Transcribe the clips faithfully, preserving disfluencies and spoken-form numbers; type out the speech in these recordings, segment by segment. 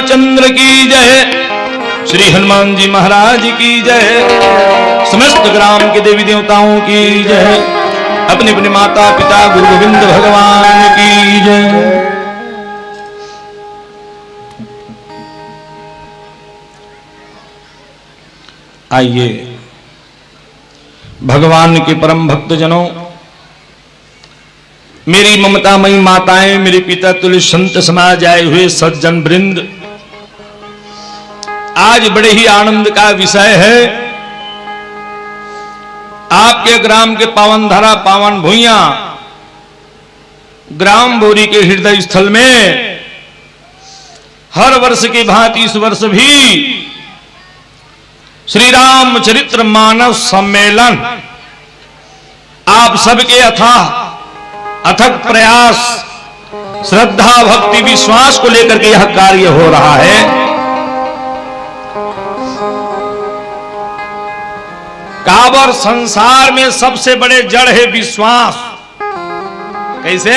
चंद्र की जय, श्री हनुमान जी महाराज की जय, समस्त ग्राम के देवी देवताओं की जय, अपने अपने माता पिता गुरु गोविंद भगवान की जय। आइए, भगवान के परम भक्तजनों, मेरी ममतामयी माताएं, मेरे पिता तुल्य संत समाज, आए हुए सज्जन वृंद, आज बड़े ही आनंद का विषय है। आपके ग्राम के पावन धरा, पावन भुइयां, ग्राम बोरी के हृदय स्थल में हर वर्ष की भांति इस वर्ष भी श्री रामचरित्र मानस सम्मेलन, आप सबके अथाह अथक प्रयास, श्रद्धा, भक्ति, विश्वास को लेकर के यह कार्य हो रहा है। काबर संसार में सबसे बड़े जड़ है विश्वास। कैसे?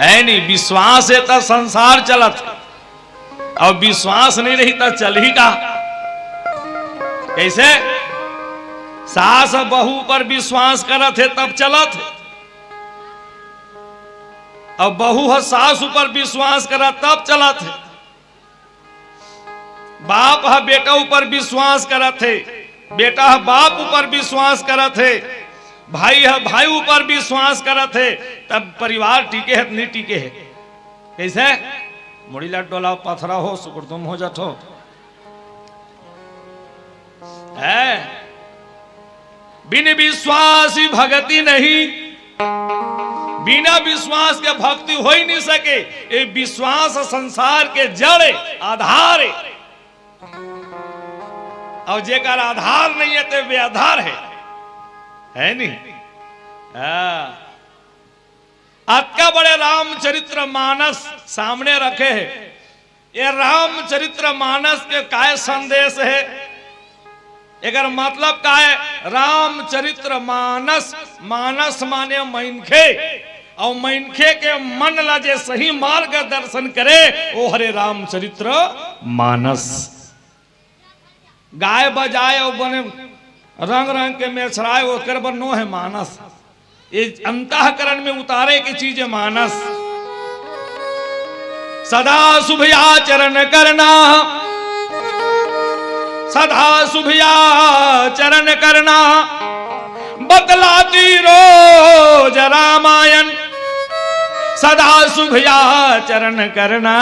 है नहीं, विश्वास है तो संसार चलत है। अउ विश्वास नहीं रही त चलही का? कैसे? सास बहू पर विश्वास करत हे तब चलत हे, अउ बहू ह सास ऊपर विश्वास करत तब चलत हे। बाप ह बेटा ऊपर विश्वास करत हे, बेटा ह बाप ऊपर विश्वास करत हे, भाई ह भाई ऊपर विश्वास करत हे, तब परिवार टिके हे त नहीं टिके हे। कैसे? मुड़ी ला डोला पथरा हो, सुकुड़दुम हो जात हो। है? बिन विश्वास भगति नहीं, बिना विश्वास के भक्ति हो ही नहीं सके। ये विश्वास संसार के जड़ है, आधार है। अउ जेकर आधार नहीं है, ते बेआधार है, है नहीं? हाँ। अतका बड़े रामचरित्र मानस सामने रखे हे। ये रामचरित्र मानस के काय संदेश हे? एकर मतलब काय? रामचरित्र मानस, मानस माने मनखे, अउ मनखे के मन ला जे सही मार्ग दर्शन करे, वो हरे रामचरित्र मानस। गाय बजाय अउ बने रंग रंग के मेछराय, ओकर बर नो हे मानस। ये अंतःकरण में उतारे के चीज हे मानस। सदा शुभ आचरण करना, सदा शुभ आचरण करना, बतलाती रोज रामायण, सदा शुभ आचरण करना,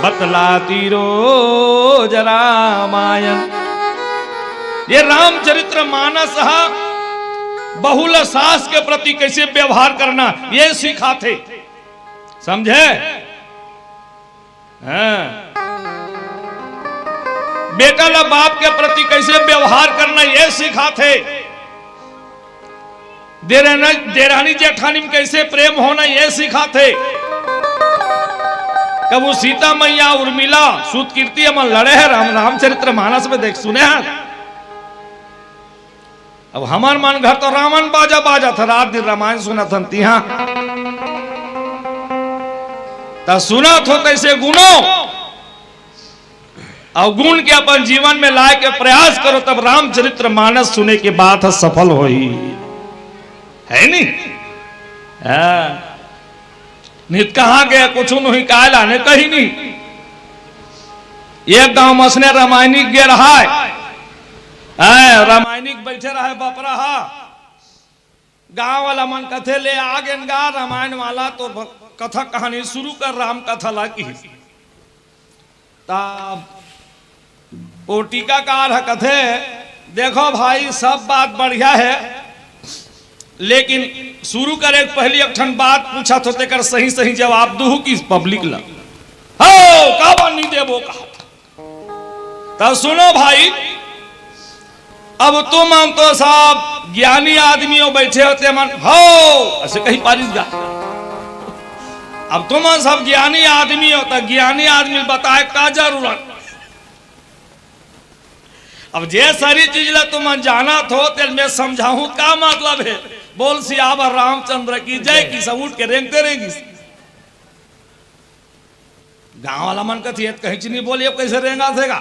बतलाती रोज रामायण। ये रामचरित्र मानस ह बहू ल सास के प्रति कैसे व्यवहार करना, ये सिखाथे। समझे? हाँ। बेटा ल बाप के प्रति कैसे व्यवहार करना, ये सिखाथे। देरन-, देरानी जेठानी में कैसे प्रेम होना, ये सिखाथे। कब वो सीता मैया, उर्मिला, सूत कीर्ति हमन लड़े हे राम, रामचरित्र मानस में देख सुने हे। अब हमर मन घर तो रावण बाजा बाजत हे, रात दिन रामायण सुनत हन तिहा। त सुनत हो तैसे गुनो, अउ गुण के अपन जीवन में लाए के प्रयास करो, तब रामचरित्र मानस सुने के बात ह सफल होही, है नी? हाँ। नित कहाँ गए, कुछ नहीं, काय लाने, कहीं नहीं। एक गांव मसने रामायणिक गे रहा है, हैं, रामायणिक बैठे रहे बपरा हा। गांव वाला मन कथे, "ले आ गेन गा रामायण वाला, तो भ-, कथा कहानी शुरू कर, राम कथा ला की।" ता वो टीकाकार ह कथे, "देखो भाई, सब बात बढ़िया है, लेकिन शुरू करे के पहली एक ठन बात पूछा तो तेकर सही सही जवाब दूहू कि पब्लिक ला।" "हो, काबर नहीं देबो?" कहा। तब सुनो भाई, अब तुमन तो सब ज्ञानी आदमी हो, बैठे हो, ते मन हो, ऐसे कहीं पारिस गा। अब तुमन सब ज्ञानी आदमी हो, तो ज्ञानी आदमी बताए का जरूरत? अब जे सारी चीज ला तुमन जानत हो, तेल में समझाहूं का मतलब है? बोल सियावर रामचंद्र की जय की, सब उठ के रेंगते रेंगिस। गांव वाला मन कथे, "ये तो कहीं च नहीं बोले, अब कैसे रेंगा थेगा?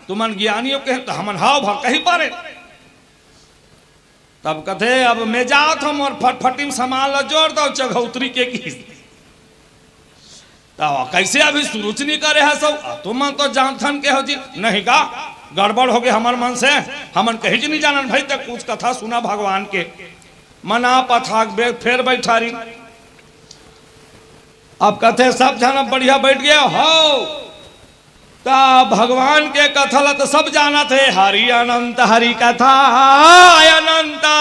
तुमन ज्ञानी हो कहे तो हमन हाव भाव कही पारे।" तब कथे, "अब मैं जात हूं, मोर फटफटी में सामान ला जोर दव, चघौतरी के किस।" तब कैसे अभी शुरू च नहीं करे है सब? "तुमन तो जानथन के हो जी।" "नहीं का, गड़बड़ हो गए हमर मन से, हमन कहीं च नहीं जानन भाई, ते कुछ कथा सुना भगवान के।" मना पथाक बे-, फेर बैठारी। अब कथे, "सब झन अब बढ़िया बैठ गए हो?" त भगवान के कथा ल त सब जानत हे, हरि अनंत हरि कथा अनंता,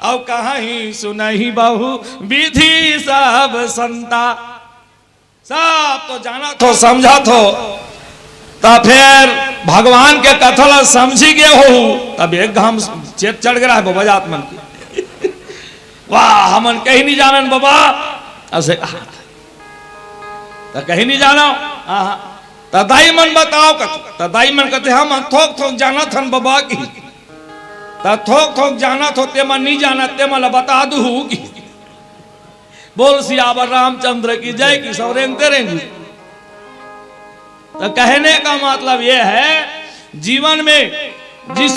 अउ कहीं सुनही बहु विधि सब संता। सब तो जानत हो, समझत हो, त फेर भगवान के कथा ल समझी गे हो, तब एक घाम चेत चढ़ गया है बबा जात मन के। "वाह, हमन कहीं नहीं जानन बबा," ऐसे कहा। "त कहीं नहीं जानो?" "हाँ, हाँ।" "त दाई मन बताओ," कथे। त दाई मन कथे, "हम थोक थोक जानत हन बबा की।" "त थोक थोक जानत हो, ते मन नहीं जानत, ते मन ला बता दूहू की।" बोल सियावर रामचंद्र की जय की, सब रेंगते रेंगते। तो कहने का मतलब ये है, जीवन में जिस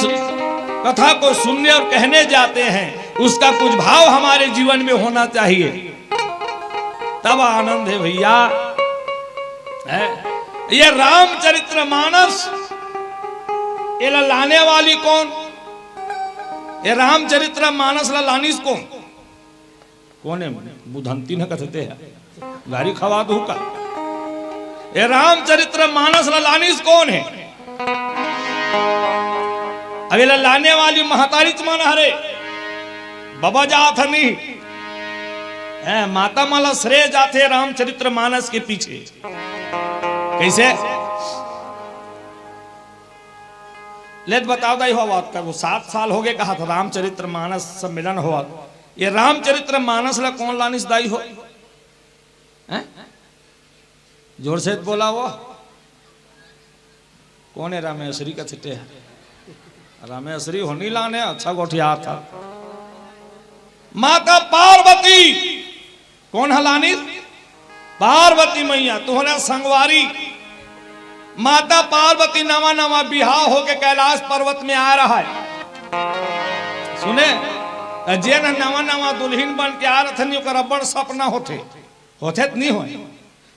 कथा को सुनने और कहने जाते हैं, उसका कुछ भाव हमारे जीवन में होना चाहिए, तब आनंद है भैया। है ये रामचरित्र मानस, ये ला लाने वाली कौन? ये रामचरित्र मानस ला लानिस कौन? कोन हे? बुधंती न कथते हे, गारी खवा दू का? ए रामचरित्र मानस ला लानिस कोन हे? अब एला लाने वाली महतारीच मन हरे, बबा जात हनी। हैं, माता मन ला श्रेय जाथे रामचरित्र मानस के पीछे। कैसे? ले त बताओ दाई, होवत का वो सात साल हो गए कहा था रामचरित्र मानस सम्मेलन होवत। ये रामचरित्र मानस ला कोन लानिस दाई हो? हैं? जोर से बोला वो। कोन हे रामेश्वरी का छिटे? रामेश्वरी होनी लाने, अच्छा गोठिया था। माता पार्वती। कोन ह लानिस? पार्वती मैया, तोहरा संगवारी। माता पार्वती नवा नवा बिहाव होके कैलाश पर्वत में आ रहा है। सुने, त जेन ह नवा नवा दुल्हिन बन के आ रथन, ओकर अब्बड़ सपना होथे, होथे त नहीं होय?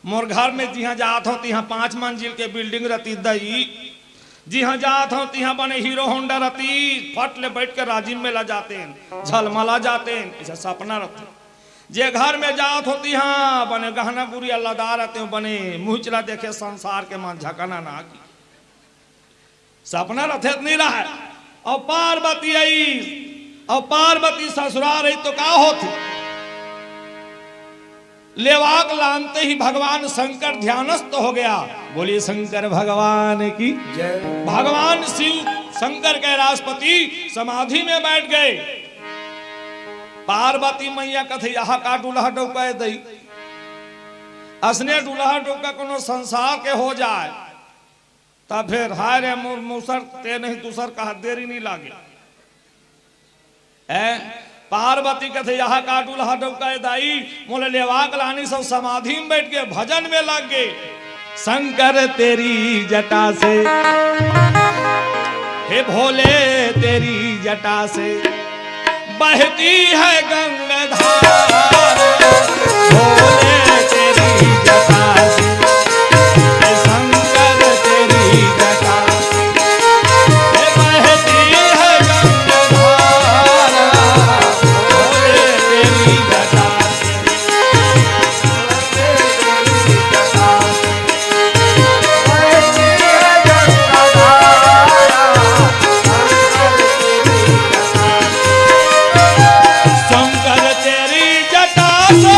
मोर घर में जिहां जात हों, तिहां पांच मंजिल के बिल्डिंग रती दई, जिहां जात हों, तिहां बने हीरो होंडा रती, फट ले बैठ के राजिम में ला जातेन, झलमला जातेन, ऐसा सपना रथे। जे घर में जात हों, तिहां बने गहना गुरिया लदा रते, बने मुहचला देखे संसार के मन झकना ना की। सपना रथे त नहीं रहे। अउ पार्वती आई, अउ पार्वती ससुराल आई तो का होथे? लेवाक लानते ही भगवान शंकर ध्यानस्थ हो गया। बोलिए शंकर भगवान की। जय। भगवान शिव शंकर कैलाशपति समाधि में बैठ गए। पार्वती मैया कथे, "यहाँ का डुलहा डौका दई, असने डुलहा डौका कोनो संसार के हो जाए।" तब फिर, "हाय रे मोर मूसर, ते नहीं दूसर कहा देरी नहीं लागे।" हैं? पार्वती कथे, "यहाँ का डुलहा डौका दाई, मोला लेवाक लानिस अउ समाधि में बैठ के भजन में लग गए।" शंकर तेरी जटा से, हे भोले तेरी जटा से, बहती है गंगा धारा, भोले तेरी जटा से, शंकर तेरी जटा से, बहती है गंगा धारा, भोले तेरी जटा से। शंकर तेरी जटा से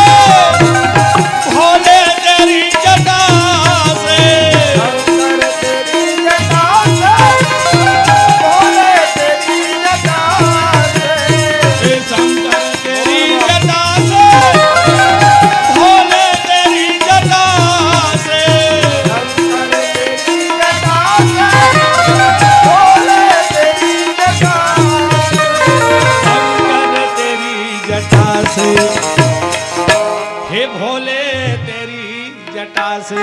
जटा से,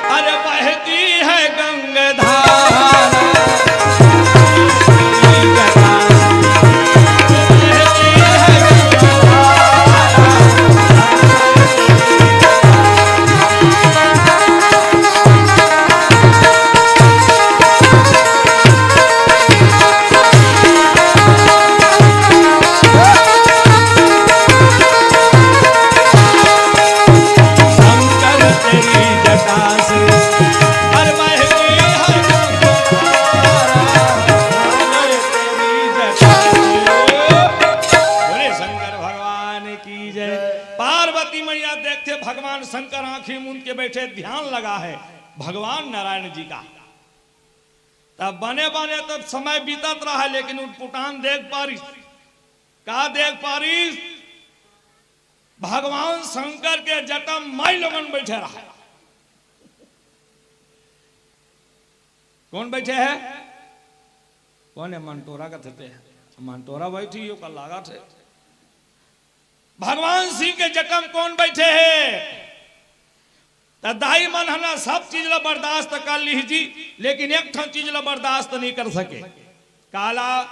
अरे बहती है गंगा धारा, जटा से बहती है गंगा धारा। शंकर तेरी जटा से, हर महके हर धारा, तेरी जटा से। बोले शंकर भगवान की जय। पार्वती मैया देखथे भगवान शंकर आंखी मूंद के बैठे, ध्यान लगा है भगवान नारायण जी का। तब बने बने तब समय बीतत रहा, लेकिन उटपुटान देख पारिस। का देख पारिस? भगवान शंकर के जटा म माई लोगन बैठे रहा। कौन बैठे है? कौन है? मंटोरा कथे ते। मंटोरा बैठी, ओकर लागत है। भगवान शिव के जटा म कौन बैठे है? त दाई मन ह ना सब चीज ला बर्दाश्त कर लीही जी, लेकिन एक ठन चीज ला बर्दाश्त नहीं कर सके। काला?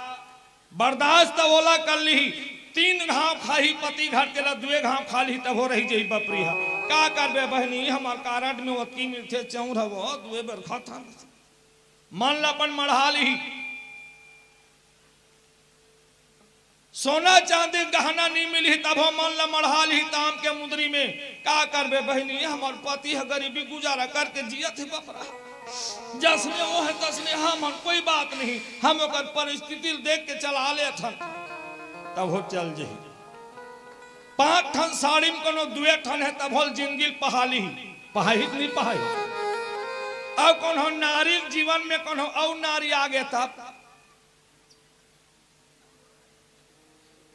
बर्दाश्त त ओला कर लीही, तीन घांव खाही पति घर के ला, दुए घांव खा लीही तभो रही जही बपरी ह। का करबे बहिनी, हमर कारड में ओतकी मिलथे चौर ह, वो दुए बेर खाथन। मन ला अपन मढ़ा लीही। सोना चांदी गहना नी मिलही, तभो मन ल मढ़ा लिही ताम के मुंदरी में। का करबे बहिनी, हमर पति ह गरीबी गुजारा करके जियत हे बपरा। जसने वो है तसने हम हन, कोई बात नहीं, हम ओकर परिस्थिति ल देख के चला लेथन। तभो चल जही। पांच ठन साड़ी में कोनो दुए ठन है, तभो ल जिंदगी ल पहा लिही। पहाही कि नहीं पहाही? अउ कोनो नारी के जीवन में कोनो अउ नारी आगे तब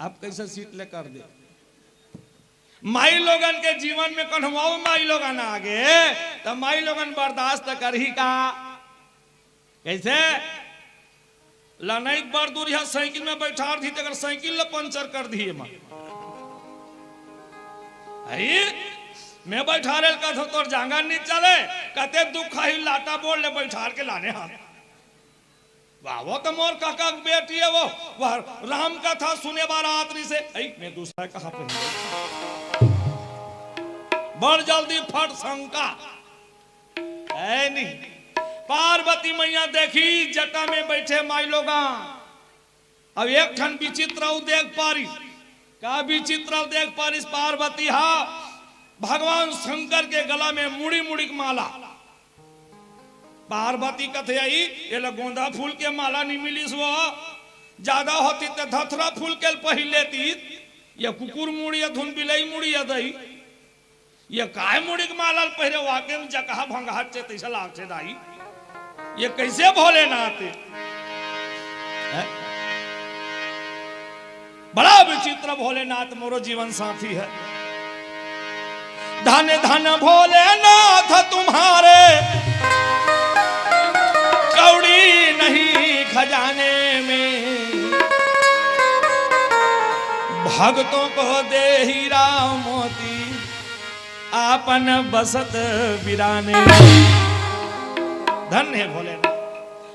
आप कैसे सीट ले कर दे? माई लोगन के जीवन में कन्हवाओ माई लोगन आगे, त माई लोगन बर्दाश्त करही का? कैसे? लनई बर दूर यहाँ साइकिल में बैठार दी, तेकर साइकिल ल पंचर कर दी एमा। आई, मैं बैठारे ल कहथों, तोर जांगर नहीं चले, कते दुख खाही, लाटा बोल ले बैठार के लाने हम। वाह, वो तो मोर काका के बेटी है, वो, वह राम कथा सुने बार आत रही से। ऐ, मैं दूसरा कहाँ पे हूँ? बड़ जल्दी फट शंका। ऐ नहीं। पार्वती मैया देखी जटा में बैठे माई लोगा। अब एक ठन विचित्र अउ देख पारी। का विचित्र अउ देख पारिस पार्वती हा? भगवान शंकर के गला में मुड़ी मुड़ी के माला। पार्वती कथे आई, "एला गोंदा फूल के माला नहीं मिलिस वो, ज्यादा होती ते धतुरा फूल के पहिर लेती, ये कुकुर मुड़ी या धुन बिलई मुड़ी या दई, ये काय मुड़ी के माला ल पहिरे, वाकई में जकहा भंगहट चे तैसा लागथे दाई, ये कैसे भोलेनाथ है?" बड़ा विचित्र भोलेनाथ मोरो जीवन साथी है। धन धन भोलेनाथ तुम्हारे, कौड़ी नहीं खजाने में, भक्तों को दे हीरा मोती, आपन बसत बिराने। धन्य है भोलेनाथ।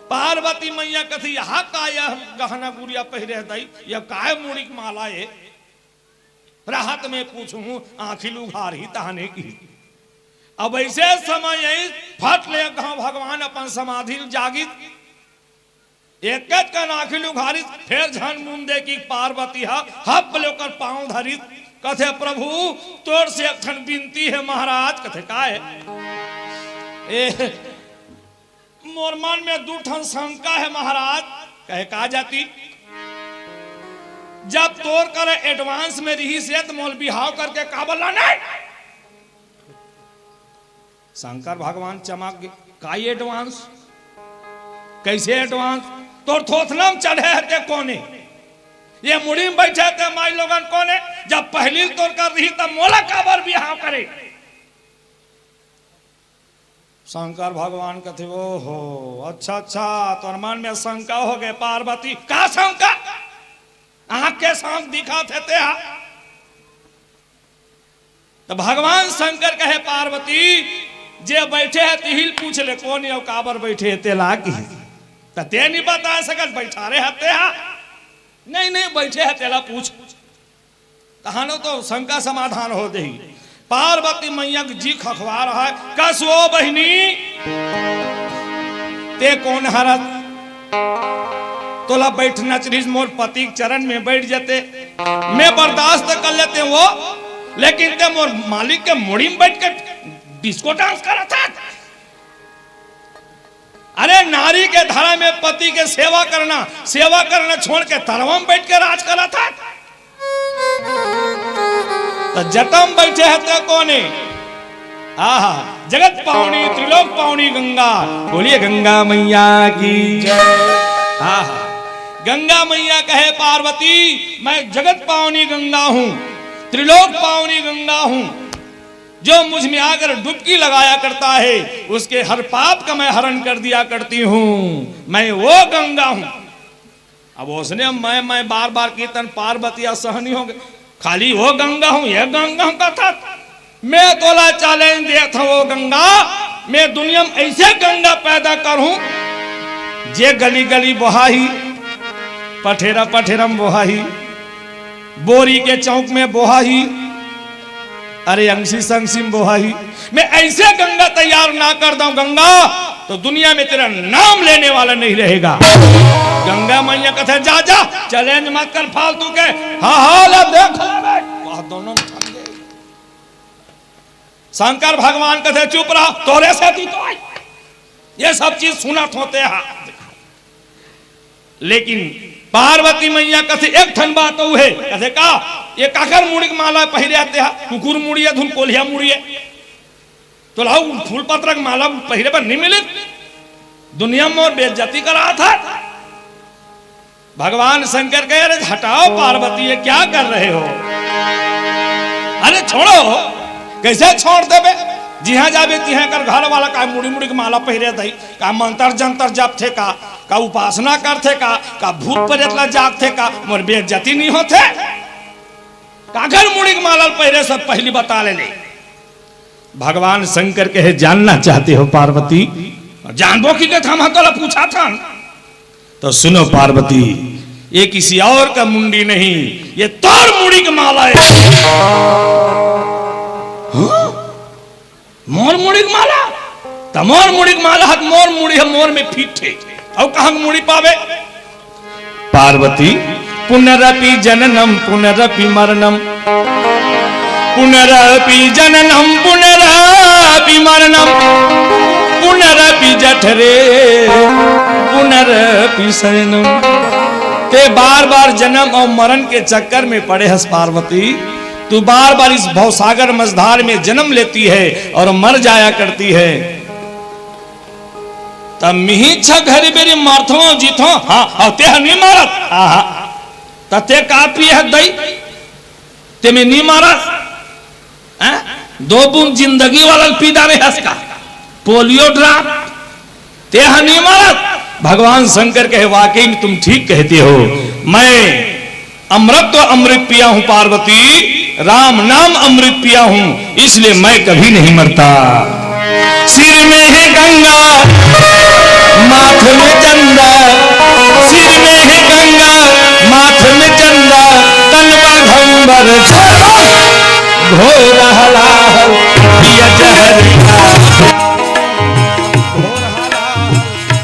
पार्वती मैया कथी, "यहाँ का यह गहना गुड़िया पहिरे दई, यह काय मुड़ी के माला है?" राहत में पूछूं, आंखी लुघार ही तहाने की। अब ऐसे समय आई, फट ले कहा भगवान अपन समाधि ल जागित। एक कन आंखी लुघारिस, फेर झन मुंदे की पार्वती हा, हप ले ओकर पांव धरिस। कथे, "प्रभु, तोर से एक ठन बिनती है महाराज।" कथे, "का है?" "ए, मोर मन में दू ठन शंका है महाराज।" कहे, "का जाति?" "जब तोर कर एडवांस में रहिस हे, त मोल बिहाव करके काबर लाने?" शंकर भगवान चमक गे, "का एडवांस? कैसे एडवांस? तोर थोथना में चढ़े हे ते कोने? ये मुड़ी में बैठे ते माई लोगन कोने? जब पहली तोर कर रही, तब मोला काबर बिहाव करे?" शंकर भगवान कथे, "ओहो, अच्छा, अच्छा, तोर मन में शंका हो गए पार्वती।" "का शंका? आंख के सामने दिखाथे ते हा?" त भगवान शंकर कहे, पार्वती, जे बइठे हे तिही ल पूछ ले, कोन ए अउ काबर बइठे हे, तेला किही। त ते नइ बता सकस, बइठारे हस तेहा। नहीं, नहीं, बइठे हे तेला पूछ। तहानो तो शंका समाधान हो देही। पार्वती मइया के जी खखवा रहा हे, कस ओ बहिनी, ते कोन हरस? तोला बइठना चाहिस, मोर पति के चरन में बइठ जाते, मैं बर्दाश्त कर लेते वो, लेकिन ते मोर मालिक के मुड़ी में बइठ के disco dance करत हस। अरे, नारी के धरम हे पति के सेवा करना, सेवा करना छोड़ के तरवा म बइठ के राज करत हस। त जटा म बइठे हस ते कोन ए? आहा, जगत पावनी, त्रिलोक पावनी गंगा। बोलिए गंगा मइया की जय। आहा, गंगा मइया कहे, पार्वती, मैं जगत पावनी गंगा हूँ, त्रिलोक पावनी गंगा हूँ। जो मुझ में आकर डुबकी लगाया करता है, उसके हर पाप का मैं हरण कर दिया करती हूँ। मैं वो गंगा हूँ। अब ओसने मैं, मैं बार-बार किहिस त पार्वती असहनी होगे। खाली वो गंगा हूँ, ये गंगा हूँ कथस। मैं तोला challenge देत हँव, वो गंगा, मैं दुनिया में अइसे गंगा पैदा करहूँ, जे गली-गली बोहाही, पठेरा-पठेरा म बोहाही, बोरी के चौक में बोहाही, अरे अंगसी संगसी म बोहाही। मैं अइसे गंगा तैयार ना कर दँव गंगा, तो दुनिया में तेरा नाम लेने वाला नहीं रहेगा। गंगा मइया कथे, जा, जा, challenge मत कर फालतू के। हाँ, हाँ, ले देख लेबे। वह दोनों ठन गे। शंकर भगवान कथे, चुप रह, तोरे सेती तो आय। ये सब चीज सुनत होते हैं। लेकिन पार्वती मइया कथे, एक ठन बात अउ हे। कथे का? ये काकर मुड़ी के माला पहिरे हस तेहा? कुकुर मुड़ी ए, धुन कोलिहा मुड़ी ए। तोला फूल पत्रा के माला पहिरे बर नइ मिलिस? दुनिया म मोर बेइज्जती करात हस। भगवान शंकर कहे, अरे हटाओ पार्वती, ये क्या कर रहे हो? अरे छोड़ो, कइसे छोड़ देबे? जिहाँ जाबे तिहाँ कर घर वाला का मुड़ी मुड़ी के माला पहिरे दही, का मंतर जंतर जपथे का, का उपासना करथे का, का भूत प्रेत ला जागथे का, मोर बेइज्जती नइ होथे? काकर मुड़ी के माला पहिरे, सब पहिली बता ले ले। भगवान शंकर कहे, जानना चाहते हो पार्वती? जानबो किहिस त हम तोला पूछत हन। तो सुनो पार्वती, ये किसी और का मुंडी नहीं, ये तोर मुड़ी के माला हे। हाँ? मोर मुड़ी के माला? त मोर मुड़ी के माला हत मोर मुड़ी हे, मोर में fit हे। अउ कहाँ के मुड़ी पाबे? पार्वती, पुनरपि जननम पुनरपि मरणम, पुनरपि जननम पुनरपि मरणम, पुनरपि जठरे पुनरपि शयनम। ते बार-बार जन्म अउ मरण के चक्कर में पड़े हस पार्वती। तू बार-बार इस भवसागर मझधार में जन्म लेती है और मर जाया करती है। त मिही छा घरी बेरी मरथों जीथों, हाँ, अउ तेहा नइ मरस। आहा। त ते का पिए हस दई? ते में नइ मरस? हैं? दो बूंद जिंदगी वाला ल पी डारे हस का? Polio drop? तेहा नइ मरस? भगवान शंकर कहे, वाकई में तुम ठीक कहते हो, मैं अमृत तो अमृत पिया हूँ पार्वती, राम नाम अमृत पिया हूँ, इसलिए मैं कभी नहीं मरता। सिर में है गंगा, माथ में चंदा, सिर में है गंगा, माथ में चंदा, तन बाघंबर घोर हलाहल पिया जहर का। घोर हलाहल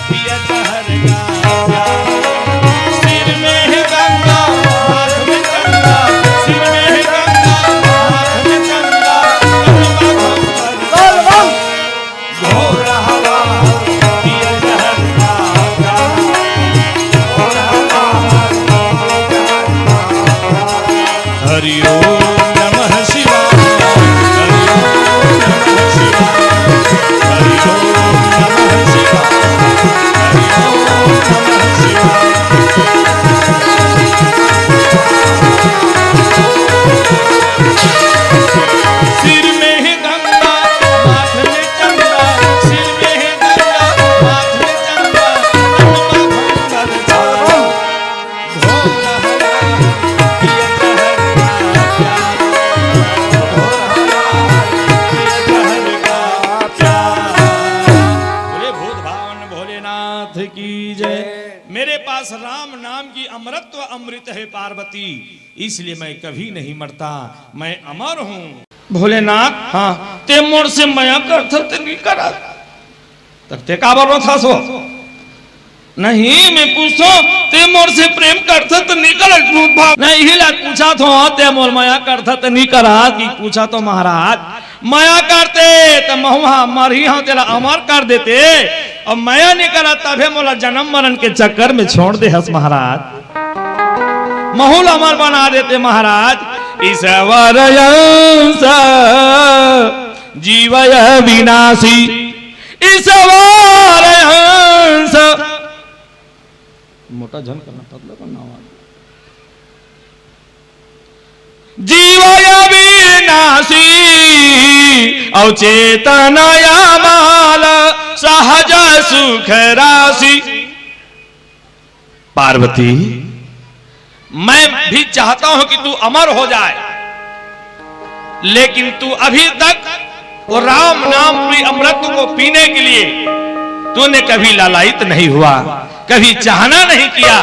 पिया जहर का। सिर में है गंगा, हाथ में चंदा, सिर में है गंगा, हाथ में चंदा, तन बाघंबर घोर हलाहल पिया जहर का। घोर हलाहल पिया जहर का। हरि ओम नमः शिवाय, हरि ओम नमः शिवाय। राम नाम की अमृत व अमृत है पार्वती, इसलिए मैं कभी नहीं मरता, मैं अमर हूँ। भोलेनाथ, हाँ, ते मोर से मया करथस त नहीं करस? तब ते काबर रोथस हो? नहीं, मैं पूछथों, ते मोर से प्रेम करथस त नहीं करस? नहीं, इही ला पूछत हों, ते मोर मया करथस त नहीं करस, कि पूछत हों महाराज, मया करते त महूं हा मरही हों, तेला अमर कर देते, अउ मया नहीं करस तभे मोला जन्म मरण के चक्कर में छोड़ दे हस महाराज। महूं ला अमर बना देते महाराज। ईश्वर अंश जीव अविनाशी, ईश्वर अंश, मोटा झन करना, पतला करना आवाज। जीव अविनाशी, अवचेतन अमल, सहज सुख राशि। पार्वती, मैं भी चाहता हूं कि तू अमर हो जाए, लेकिन तू अभी तक वो राम नाम रूपी अमृत को पीने के लिए तूने कभी लालायित नहीं हुआ, कभी चाहना नहीं किया।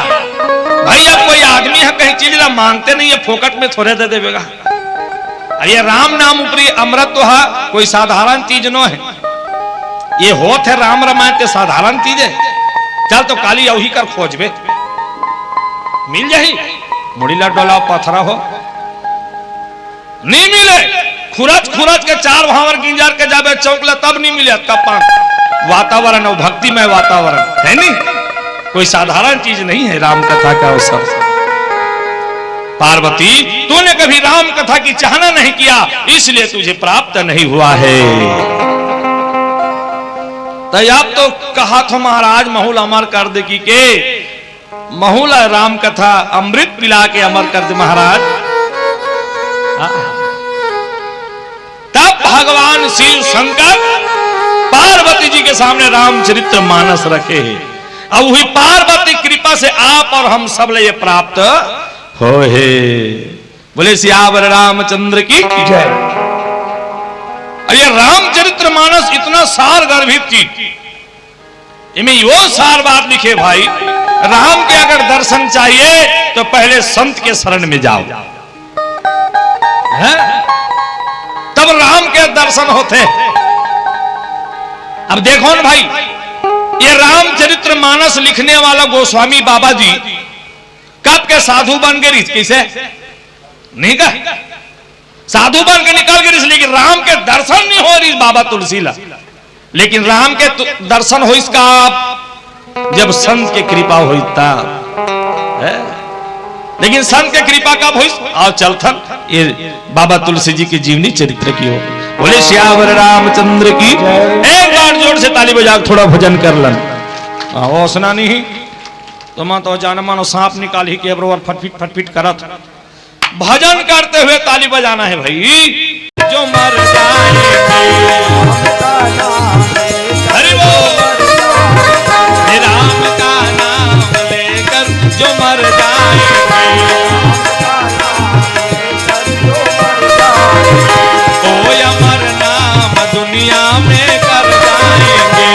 भाई, अब कोई आदमी है, कहीं चीज ला मांगते नहीं है, फोकट में थोड़े दे देवेगा। अब ये राम नाम रूपी अमृत तो है, कोई साधारण चीज नो है। ये होत हे राम रमायन, ते साधारण चीज हे? चल तो काली अवही कर खोजबे, मिल जाही। मुड़ी ला डोलाव, पथरा हो, नहीं मिले। खुरच खुरच के चार भांवर गिंजर के जाबे चौक ला, तब नहीं मिले। अतका पान, वातावरण अउ भक्तिमय वातावरण हे नहीं, कोई साधारण चीज नहीं है राम कथा का अवसर। पार्वती, तूने कभी राम कथा की चाहना नहीं किया, इसलिए तुझे प्राप्त नहीं हुआ है। तो अब तो कहा थो महाराज, महूं ला अमर कर दे कहिके, महूं ला राम कथा अमृत पिला के अमर कर दे महाराज। हाँ। तब भगवान शिव शंकर पार्वती जी के सामने रामचरित्र मानस रखे हे। अब वही पार्वती कृपा से आप और हम सब ला ये प्राप्त होय हे। बोले सियावर रामचंद्र की जय। अब ये रामचरित्र मानस इतना सार गर्भित चीज, इमे यो सार बात लिखे भाई, राम के अगर दर्शन चाहिए तो पहले संत के शरण में जाओ, हैं? तब राम के दर्शन होथे। अब देखो ना भाई, ये रामचरित्र मानस लिखने वाला गोस्वामी बाबा जी कब के साधु बन के रिहिस, कइसे? नहीं का? साधु बन के निकल गे रिहिस, लेकिन राम के दर्शन नहीं होय रिहिस बाबा तुलसी ला। लेकिन राम के तु-, दर्शन होइस कब? जब संत के कृपा होइस तब। है? लेकिन संत के कृपा कब होइस? आओ चलथन ये बाबा तुलसी जी के जीवनी चरित्र की ओर। बोले सियावर रामचंद्र की। एक बार जोर से ताली बजा के थोड़ा भजन कर लन। हाँ, ओसना नहीं तो मैं तो जान मानो सांप निकालही के बरोबर फटफिट फटफिट करत। भजन करते हुए ताली बजाना है भाई। जो मर जाएंगे, हरि बोल। हे राम का नाम लेकर जो मर जाएंगे, ओ अमर नाम दुनिया में कर जाएंगे।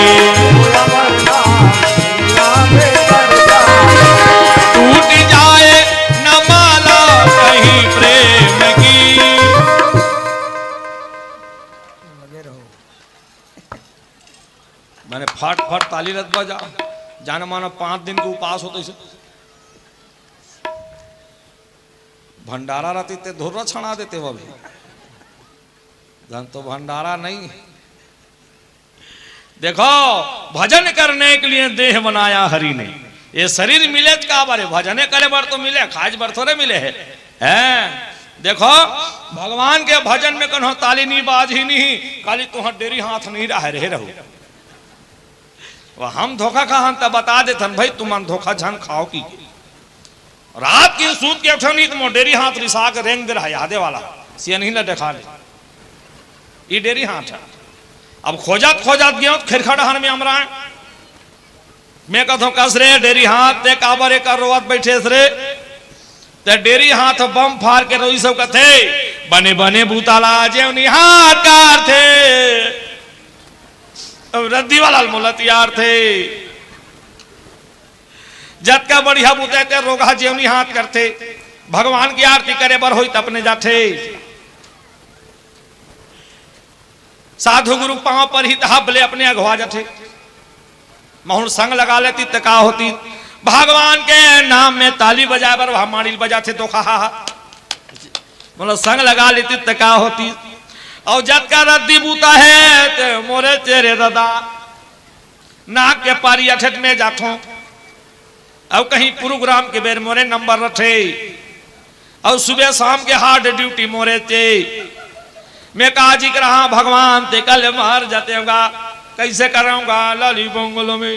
टूट जाए न माला कहीं प्रेम की। लगे रहो। मैंने फट फट ताली लत बजा, जाने मानो पांच दिन के उपास होते इसे। भंडारा रहती ते धुर्रा छना देते वो भी। धन तो भंडारा नहीं। देखो, भजन करने के लिए देह बनाया हरि ने। ये शरीर मिले त का बारे, भजने करे बर तो मिले, खाए बर थोड़े मिले हे। हैं? देखो, भगवान के भजन में कन्हो ताली नहीं बाजही नहीं, काली तुहर डेरी हाथ नहीं रहे, रहे रहू। वो हम धोखा खाहन त बता देथन भाई, तुमन धोखा झन खाओ की। रात के सूत के उठन ही त मोर डेरी हाथ रिसा के रेंग दे रहा, यादे वाला सियनही ला देखा ले, ई डेरी हाथ है। अब खोजत खोजत गयो खेरखा डहर में अमराय। मैं कथों, कस रे डेरी हाथ, ते काबर एकर रोवत बैठे रे? ते डेरी हाथ बम फार के रोई सब कथे, बने बने बूता ला जेव निहार कारथे। अब रद्दी वाला मोला तियार थे। जतका बढ़िया बुता हे ते रोगहा जेवनी हाथ करथे। भगवान की आरती करे बर होई त अपने जाथे। साधु गुरु पांव पर ही त हब ले अपने अघवा जाथे। महूं संग लगा लेती त का होती? भगवान के नाम में ताली बजाए बर वहां माड़ी ल बजाथे तो खा। बोलो, संग लगा लेती त का होती? अउ जतका रद्दी बुता हे ते मोरे चेरे ददा। नाक के पारी अठेट में जाथों। अउ कहीं प्रोग्राम के बेर मोरे नंबर रथे। अउ सुबह शाम के हार्ड ड्यूटी मोरे ते। मैं काजी कर रहा भगवान ते कल मर जाते होगा। कैसे करूंगा लाली बंगलो में?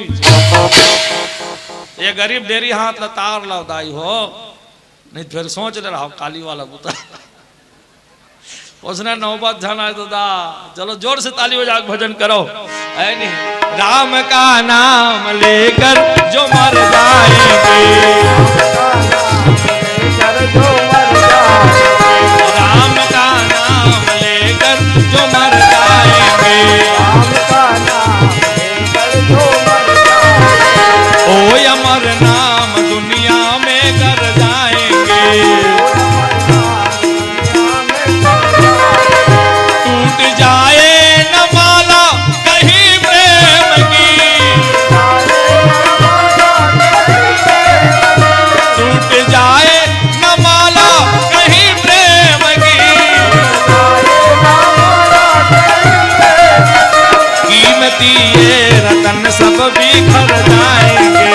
ये गरीब डेरी हाथ ल तार लव दाई हो। नहीं तो फिर सोच ले रहा काली वाला बुता। उसने नौबत जाना है तो दा, चलो जोर से ताली बजा के भजन करो। है नहीं? राम का नाम लेकर जो मर जाएंगे, राम का नाम लेकर जो मर जाएंगे, ओ अमर नाम दुनिया में कर जाएंगे। टूट जाए न माला कहीं प्रेम की, टूट जाए न माला कहीं प्रेम की, कीमती ये रतन सब बिखर जाएंगे।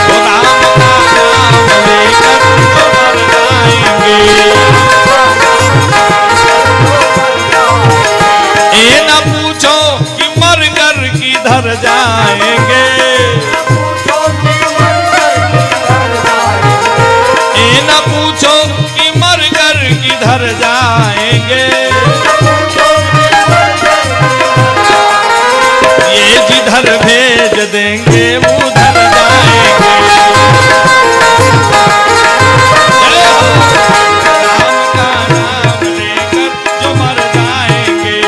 ओ राम का नाम लेकर तो मर जाएंगे। ए ना पूछो कि मर कर किधर जाएंगे। ए ना पूछो कि मर कर किधर जाएंगे। ये जिधर भेज देंगे उधर जाएंगे। जय हो। राम का नाम लेकर जो मर जाएंगे,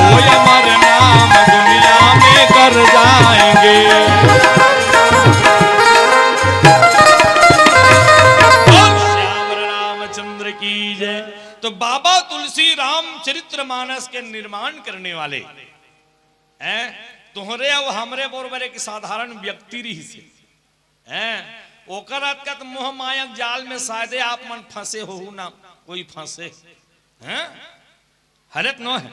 वो अमर नाम दुनिया में कर जाएंगे। बोल श्यावर रामचंद्र की जय। तो बाबा तुलसी रामचरित्र मानस के निर्माण करने वाले हैं, तोहरे अउ हमरे बरोबर एक साधारण व्यक्ति रहिस हे। हैं, ओकर अतका त मोह माया के जाल में शायदे आप मन फंसे होहू ना, कोई फंसे। हैं? हरे त नो हे।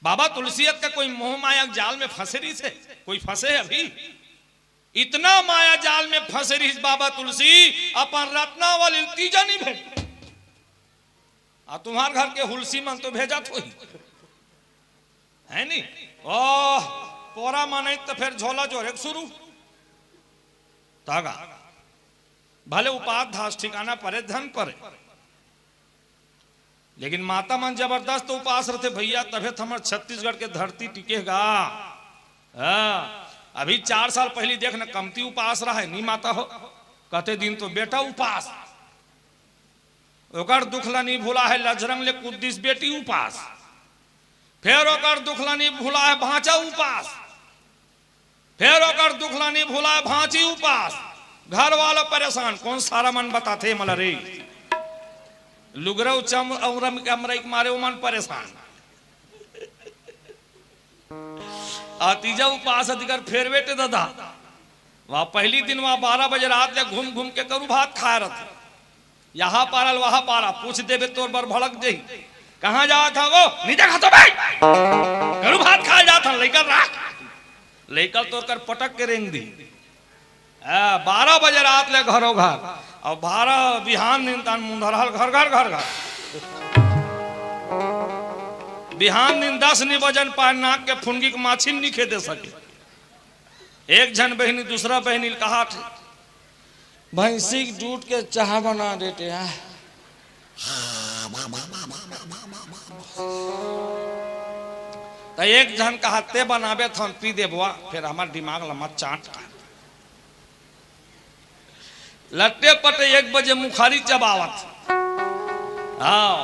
बाबा तुलसी अतका कोई मोह माया के जाल में फंसे रहिस हे? कोई फंसे हे अभी? इतना माया जाल में फंसे रहिस बाबा तुलसी, अपन रत्नावली ल तीजा नहीं भेज। आ तुम्हार घर के हुलसी मन तो भेजत होही, है नी? ओह, पोरा माने त फिर झोला जोरे के शुरू। तागा। भले उपास धास ठिकाना परे, धन परे, लेकिन माता मन जबरदस्त उपास रथे भैया, तभे त हमर छत्तीसगढ़ के धरती टिके गा। हाँ, अभी चार साल पहली देख न, कमती उपास रहा है, नी माता हो, कते दिन तो बेटा उपास। ओकर दुख ला नी भुला है लजरंग ले कुद्दीस बेटी उपास। फेर ओकर दुख ला नी भुला है भांचा उपास। फेर ओकर दुख ला नी भुला है भांची उपास। घर वाला परेशान, कोन सारा मन बताथे मला रे। लुगरऊ चम अमरम के अमरई के मारे ओमन परेशान। आ तीजा उपास अधिकर फेर बेटे ददा। वह पहली दिन वह बारह बजे रात ले घूम घूम के करू भात खाए रथ। यहाँ पारा ल वहाँ पारा, पूछ देबे तोर बर भड़क जही। कहाँ जात हव वो? नी देखत हव बे। करू भात खाए जात हन, लइका ल राख। लइका ल तोर कर पटक के रेंग दी। आ, बारह बजे रात ले घरो घर। अउ बारह बिहान दिन तान मुंधरहल घर घर घर घर। बिहान दिन दस नी बजन पाए नाक के फुनगी के माछी ल नी खेदे सके। एक झन बहिनी दूसरा बहिनी ल कहाथे, भैंसी के दूध के चाह बना देते हैं। त एक झन कहा, ते बनाबे त हम पी देबो, फिर हमर दिमाग ल मत चाट। लट्टे पट्टे एक बजे मुखारी चबावत। हाँ,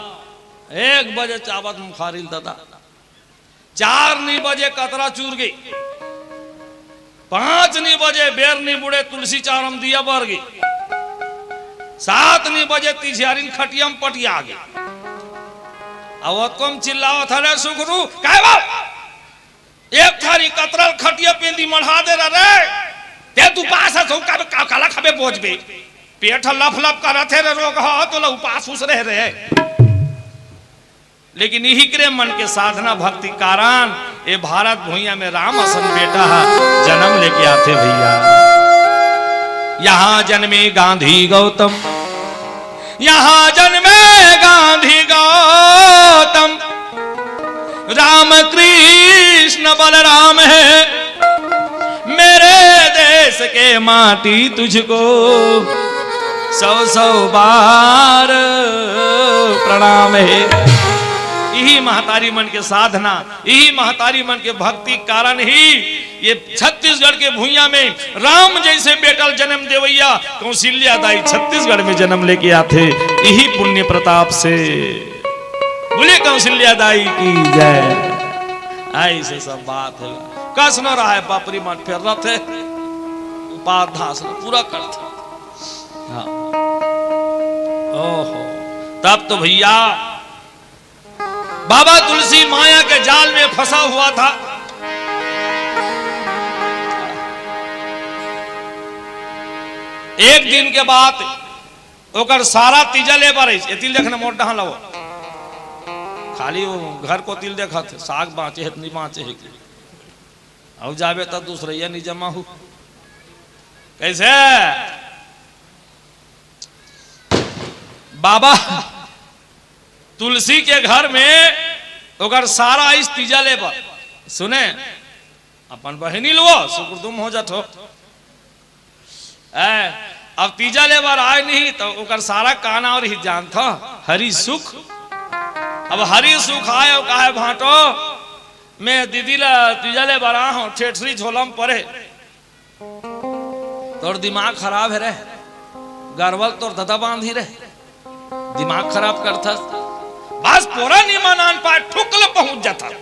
एक बजे चाबत मुखारिल ददा, चार नी बजे कतरा चूर गे, पांच नी बजे बेर नी बुड़े तुलसी चारम दिया बर गे, सात नी बजे तिझियारिन खटियम पटिया गे। अउ ओतकोम चिल्लावत हरे सुखरू, "काय बा? एक थारी कतरल खटिया पेंदी मढ़ा दे रे, ते तू पास हस, का, का, काला खाबे बोझबे? पेट ह लफ लफ करत हे रे, रोग ह, तोला उपास उस रहे रे।" लेकिन इही करे मन के साधना भक्ति कारण ए भारत भुइयां में राम असन बेटा ह जन्म लेके आथे भैया। यहाँ जन्मे गांधी गौतम, यहाँ जन्मे गांधी गौतम, राम कृष्ण बलराम है, मेरे देश के माटी तुझको सौ सौ बार प्रणाम है। इही महतारी मन के साधना, इही महतारी मन के भक्ति कारण ही ये छत्तीसगढ़ के भुइयां में राम जैसे बेटा ल जन्म देवैया कौशल्या दाई छत्तीसगढ़ में जन्म लेके आथे, इही पुण्य प्रताप से। बोलिए कौशल्या दाई की जय। ऐसे सब बात है। कस न रहा है, बापरी मन फेर रथे, उपाधास पूरा करथे। हाँ। ओहो, तब तो भैया बाबा तुलसी माया के जाल में फंसा हुआ था। एक दिन के बाद ओकर सारा तीजा ले बर आइस। ए तिल देखना मोर डहान लाओ। खाली वो घर को तिल देखत हे, साग बांचे हे, नहीं बांचे हे कि। अब जाबे तब दूसरैया नहीं जमा हो। कैसे? बाबा तुलसी के घर में ओकर सारा आइस तीजा ले बर। सुने, अपन बहिनी लो, सुकुरदुम हो जात हो। ए, अब तीजा ले बर आय नहीं, तो ओकर सारा काना और ही जानत हो, हरी सुख। अब हरी सुख आय, वो कहे, "भांटो, मैं दीदी ला तीजा ले बर आ हूँ, ठेठरी झोला में परे।" तोर दिमाग खराब हे रे, गरवल तोर ददा बांधी रे, दिमाग खराब करथस। बस पोरा निमन आन पाए, ठुक ले पहुंच जाथस।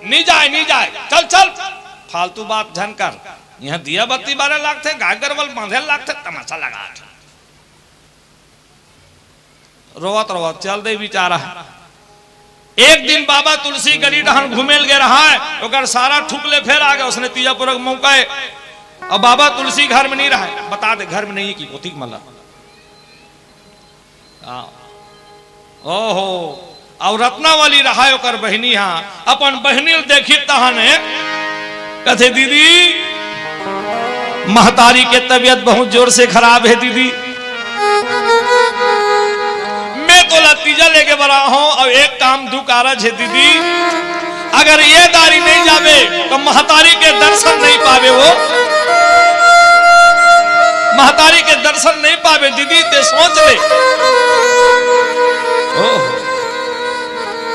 नी जाय, नी जाय, चल, चल, फालतू बात झन कर। इहां दिया बत्ती बारे लागथे, गाय गरवल बांधे लागथे, तमाशा लगाथे। रोवत रोवत चल दे बिचारा। एक दिन बाबा तुलसी गली डहन घूमे ल गे रहा है, ओकर सारा ठुक ले फेर आ गे, ओसने तीजा पुरख मौका है। अब बाबा तुलसी घर में नहीं रहा है, बता दे घर में नहीं है कि कोतिक मला। हाँ। ओहो, अउ रत्नावली रहा है ओकर बहिनी हा, अपन बहिनी ल देखी तहने कथे, "दीदी, महतारी के तबीयत बहुत जोर से खराब है दीदी, मैं तोला तीजा लेके बर आ हूं, अउ एक काम दू कारज है दीदी, अगर ये दारी नहीं जाबे तो महतारी के दर्शन नहीं पावे, वो महतारी के दर्शन नहीं पावे दीदी, ते सोच ले।" ओह,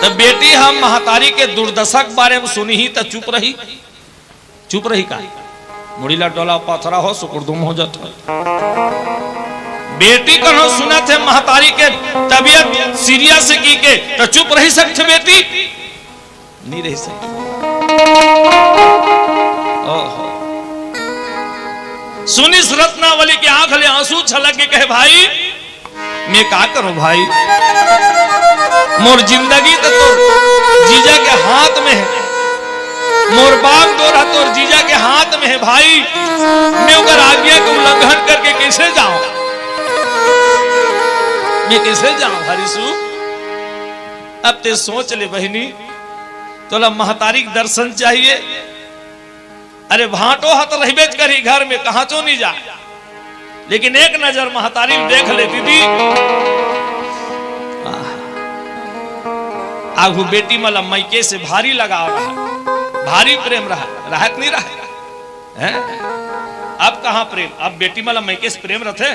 त बेटी हम महतारी के दुर्दशा के बारे में सुनही त चुप रही, चुप रही का? मुड़ी ला डोला पथरा हो, सुकुरदुम हो जात हो। बेटी कहो सुनत हे महतारी के तबीयत सीरियस हे कहिके, त चुप रही सकथे बेटी? नहीं रही सकथे। ओहो। सुनिस रत्नावली के आंख ले आंसू छलक के कहे, भाई, मैं का करूं भाई? मोर जिंदगी तो तोर जीजा के हाथ में है, मोर बागडोर ह तोर जीजा के हाथ में है भाई, मैं ओकर आज्ञा के उल्लंघन करके कैसे जाऊं? मैं कैसे जाऊं हरीसू? अब ते सोच ले बहिनी, तोला महतारी के दर्शन चाहिए। अरे भांटो ह त रहिबेच करही घर में, कहां चो नहीं जाय, लेकिन एक नजर महतारी ल देख ले दीदी। आह। आघू बेटी मन ला मइके से भारी लगाव रहा, भारी प्रेम रहा, रहत नहीं रहा, हैं? अब कहां प्रेम, अब बेटी मन ला मइके से प्रेम रथे।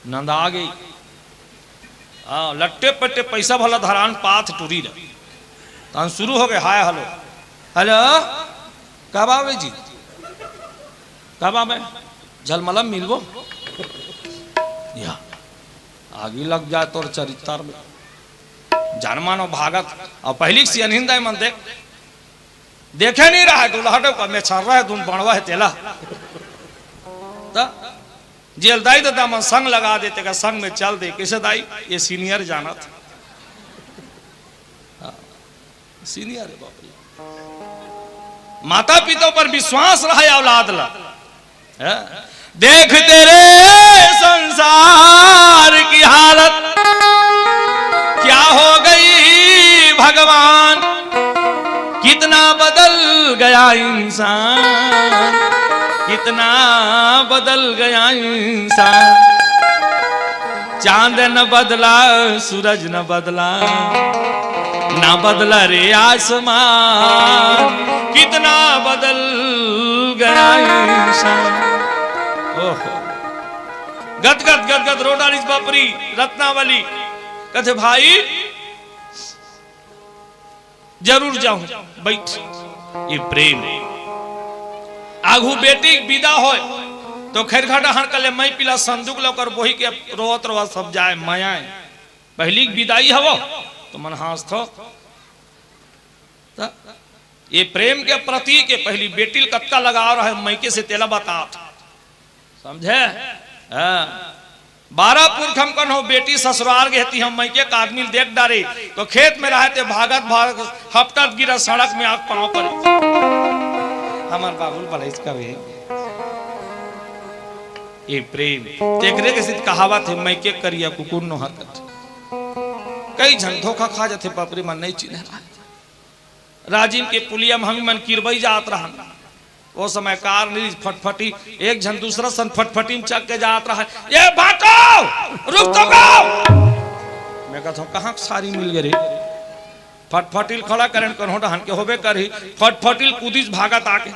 नंदा आ गई। हाँ, लट्टे पट्टे पैसा भला धरान पाथ टूरी ल। तहन शुरू हो गए, हाय हेलो। हेलो, कब आवे जी? कब आवे? झलमलम मिलबो? या। आ, आगी लग जाए तोर चरित्तर में। जनमानो भागत, अउ पहिली के सियनहिन दाई मन देख, देखे नहीं रहा है, दुल्हटे का मेछर रहे, दुन बड़वा है तेला। त जेल दाई ददा मन संग लगा देते का संग में चल दे, कइसे दाई? ये senior जानत। हाँ, senior है बाप रे। माता पिता पर विश्वास रहे औलाद ला। हैं? देख तेरे संसार की हालत क्या हो गई भगवान, कितना बदल गया इंसान, कितना बदल गया इंसान। चांद न बदला, सूरज न बदला, ना बदला रे आसमान, कितना बदल गया इंसान। ओहो, गदगद गदगद रो डारिस बाप रे रत्नावली। कथे भाई, जरूर जाहूं, बइठ। ये प्रेम। आघू बेटी के विदा होय, तो खैर घाटा हर कले मई पीला संदूक ल ओकर बोही के रोवत रोवत सब जाए, मयाए। पहिली के विदाई हवो, तो मन हाँसथो। त ये प्रेम के प्रतीक हे, पहिली बेटी ल कतका लगाव रहे मइके से, तेला बतात। समझे? हाँ। बारह पुरख हम कन्हो बेटी ससुरार गे हे, त हम मइके के आदमी ल देख डारे, तो खेत में रहे ते भागत भागत हपटत गिरा सड़क में आके पाँव परे। हमर बाबू ल बलइस कबे। ये प्रेम। तेकरे के सित कहावत हे, मइके करिया कुकुर नोहर कथे। कई झन धोखा खा जाथे, बाप रे, मन नहीं चिन्हे। राजिम के पुलिया में हम मन किरबई जात रहन। वो समय कार नहीं, फटफटी, एक झन दूसरा सन फटफटी में चढ़ के जात रहा। "ए भाटो, रुक तो गो।" मैं कहत हूँ, "कहाँ के सारी मिल गए रे?" फटफटी ल खड़ा करेन, कन्हो डहन के होबे करही, फटफटी ल कूदिस भागत आके।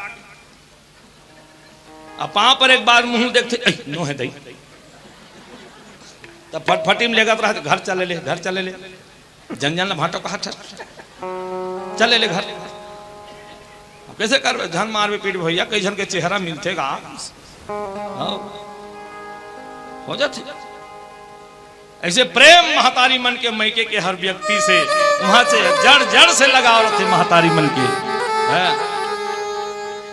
अब पाँव पर एक बार मुँह देखथे, "ऐ, नोहे दई।" तब फटफटी में लेगत रहत, "घर चले ले, घर चले ले।" जन जन ल भाटो कहा, "चल, चले ले घर।" अब कइसे करबे? झन मारबे पीट भैया, कई झन के चेहरा मिलथे गा। हाँ। हो जाथे। अइसे प्रेम महतारी मन के मइके के हर व्यक्ति से, उहाँ से जड़ जड़ से लगाव रथे महतारी मन के। हैं?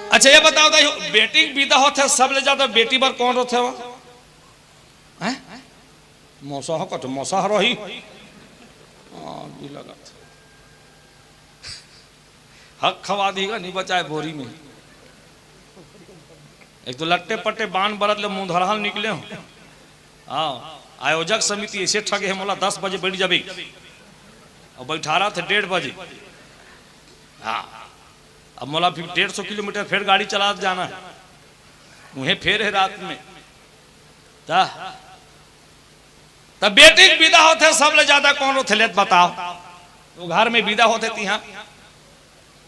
अच्छा, ये बताव दाई, बेटी के विदा होथे, सबले ज्यादा बेटी बर कोन रोथे हो? हैं? मौसा हो कथे, मौसा हर रही। हाँ, जी लगत। हक खवा दीगा, नहीं बचाए बोरी में। एक तो लट्टे पट्टे बांध बरत ले मुंह धरहल निकले हो। हाँ, आयोजक समिति ऐसे ठगे है, मोला दस बजे बैठ जाबे और बैठारा थे डेढ़ बजे। हाँ, अब मोला फिर डेढ़ सौ किलोमीटर फिर गाड़ी चला जाना है, उहें फेर है रात में। ता, तब बेटी के विदा होथे, सबले ज्यादा कौन रोथे लेत बताओ? वो घर में विदा होथे तिहा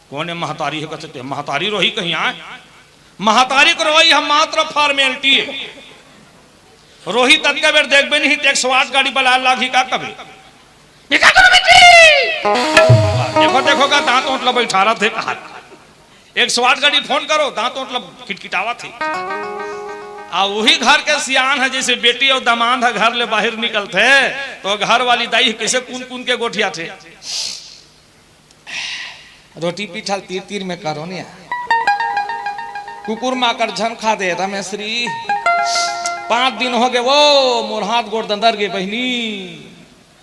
कोन हे महतारी हे कथे, ते महतारी रोही कहीं आए? महतारी के रोई हम मात्र formality हे। रोही ततका बेर देखबे नहीं, ते एक सौ आठ गाड़ी बलाए लागही का कबे? निकाल दो बेटी! देखो, देखो का दांत ओंट ल बैठारत हे कहा। एक सौ आठ गाड़ी फोन करो, दांत ओंट ल किटकिटावत हे। आ वही घर के सियान हे, जैसे बेटी और दामाद हे, घर ले बाहर निकलथे, तो घर वाली दाई कइसे कून कून के गोठियाथे। रोटी पीठा ल तीर तीर में करो ने। कुकुर माकड़ झन खा दे रमेश्री। पाँच दिन हो गे वो, मोर हाथ गोड़ दंदर गे बहिनी।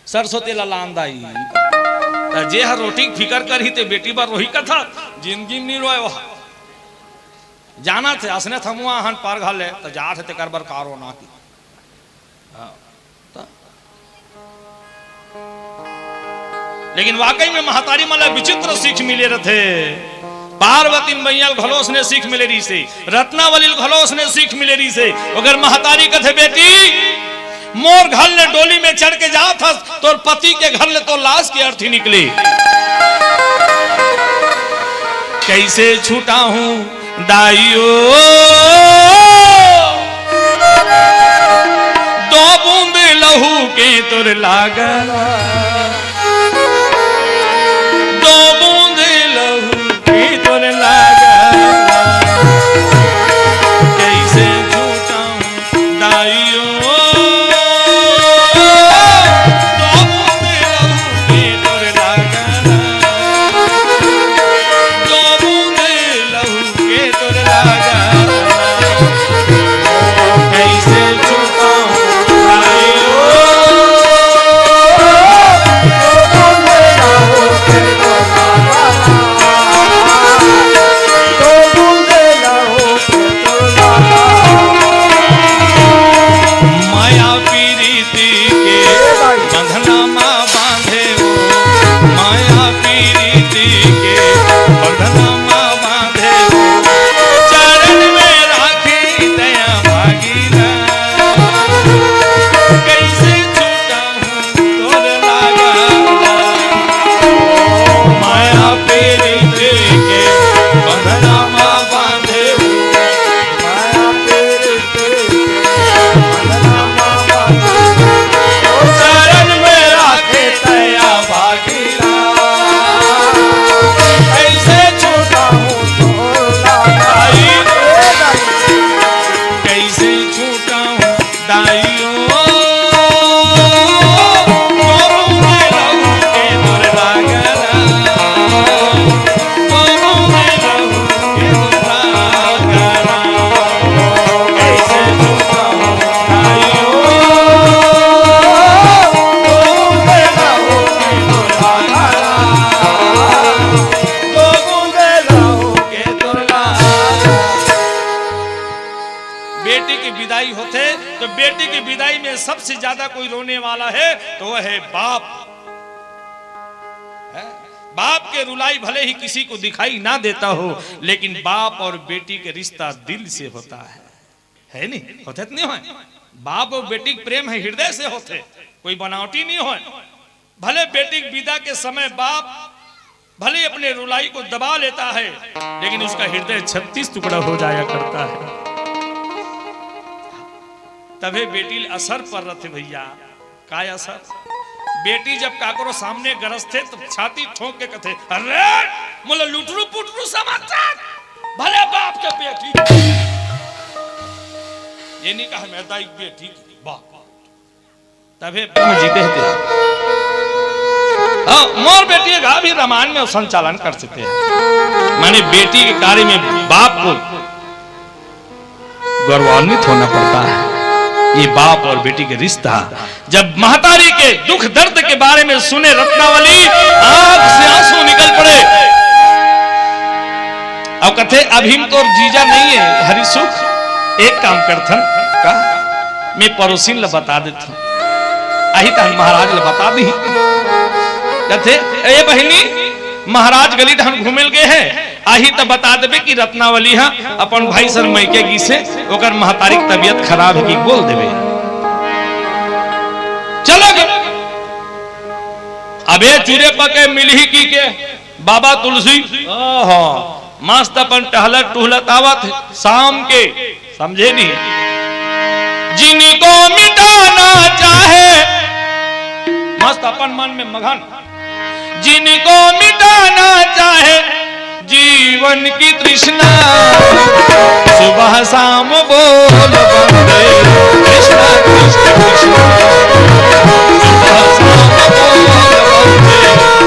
सरसों तेल लान दाई। त जे हर रोटी के फिकर करही ते बेटी बर रोही कथा, जिंदगी में नहीं रोए वो। जानथे, असने थमुआ हन पर घले, त जात हे तेकर बर कारो ना की। हाँ, त। लेकिन वाकई में महतारी मन ला विचित्र सीख मिले रथे। पार्वती मैया ल घलो असने सीख मिले रहिसे, रत्नावली ल घलो असने सीख मिले रहिसे। अगर महतारी कथे, "बेटी, मोर घर ले डोली में चढ़ के जात हस, तोर पति के घर ले तोर लाश के अर्थी निकले।" कैसे छुटाहूं दाइयो, दो बूंद लहू के तोर लागा, दो बूंद लहू के तोर लागा, कैसे छुटाहूं दाइयो। बेटी की विदाई होथे तो बेटी की विदाई में सबसे ज्यादा कोई रोने वाला है तो वह है बाप। है? बाप के रुलाई भले ही किसी को दिखाई ना देता हो, लेकिन बाप और बेटी के रिश्ता दिल से होता है, है नहीं? होथे त नहीं होय? बाप और बेटी के प्रेम है, हृदय से होथे, कोई बनावटी नहीं होय। भले बेटी के विदा के समय बाप भले अपने रुलाई को दबा लेता है, लेकिन उसका हृदय छत्तीस टुकड़ा हो जाया करता है। तभे बेटी ल असर पर रथे भैया। काय असर? बेटी जब काकरो सामने गरजथे तो छाती ठोंक के कथे, "अरे, मोला लुटरू पुटरू समझथस? भले बाप के बेटी।" ये नहीं कहा, "मैं दाई के बेटी।" बाप। तभे ब्रह्म जी कहते हैं, हाँ, मोर बेटी का भी रामायण में संचालन कर सकते हैं। माने बेटी के कार्य में बाप को गौरवान्वित होना पड़ता है। ये बाप और बेटी के रिश्ता, जब महतारी के दुख दर्द के बारे में सुने रत्नावली, आंख से आंसू निकल पड़े। अब कथे, "अभी हम तोर जीजा नहीं है, हरि सुख, एक काम करथन का, मैं पड़ोसिन ला बता देथन, आही त हम महाराज ला बता दी।" कथे, "ए बहिनी, महाराज गली डहन घूमे ल गे हे, आही त बता देबे कि रत्नावली ह अपन भाई सन मइके गिसे, ओकर महतारी के तबीयत खराब हे कि बोल देबे।" चला गे। अबे चुरे पके मिलही कि के बाबा तुलसी, ओहो, मस्त अपन टहलत टुहलत आवत हे शाम के, समझे नहीं? जिनको मिटाना चाहे, मस्त अपन मन में मगन, जिनको मिटाना चाहे जीवन की तृष्णा, सुबह शाम बोल वंदे, कृष्णा कृष्ण कृष्णा, सुबह शाम बोल वंदे,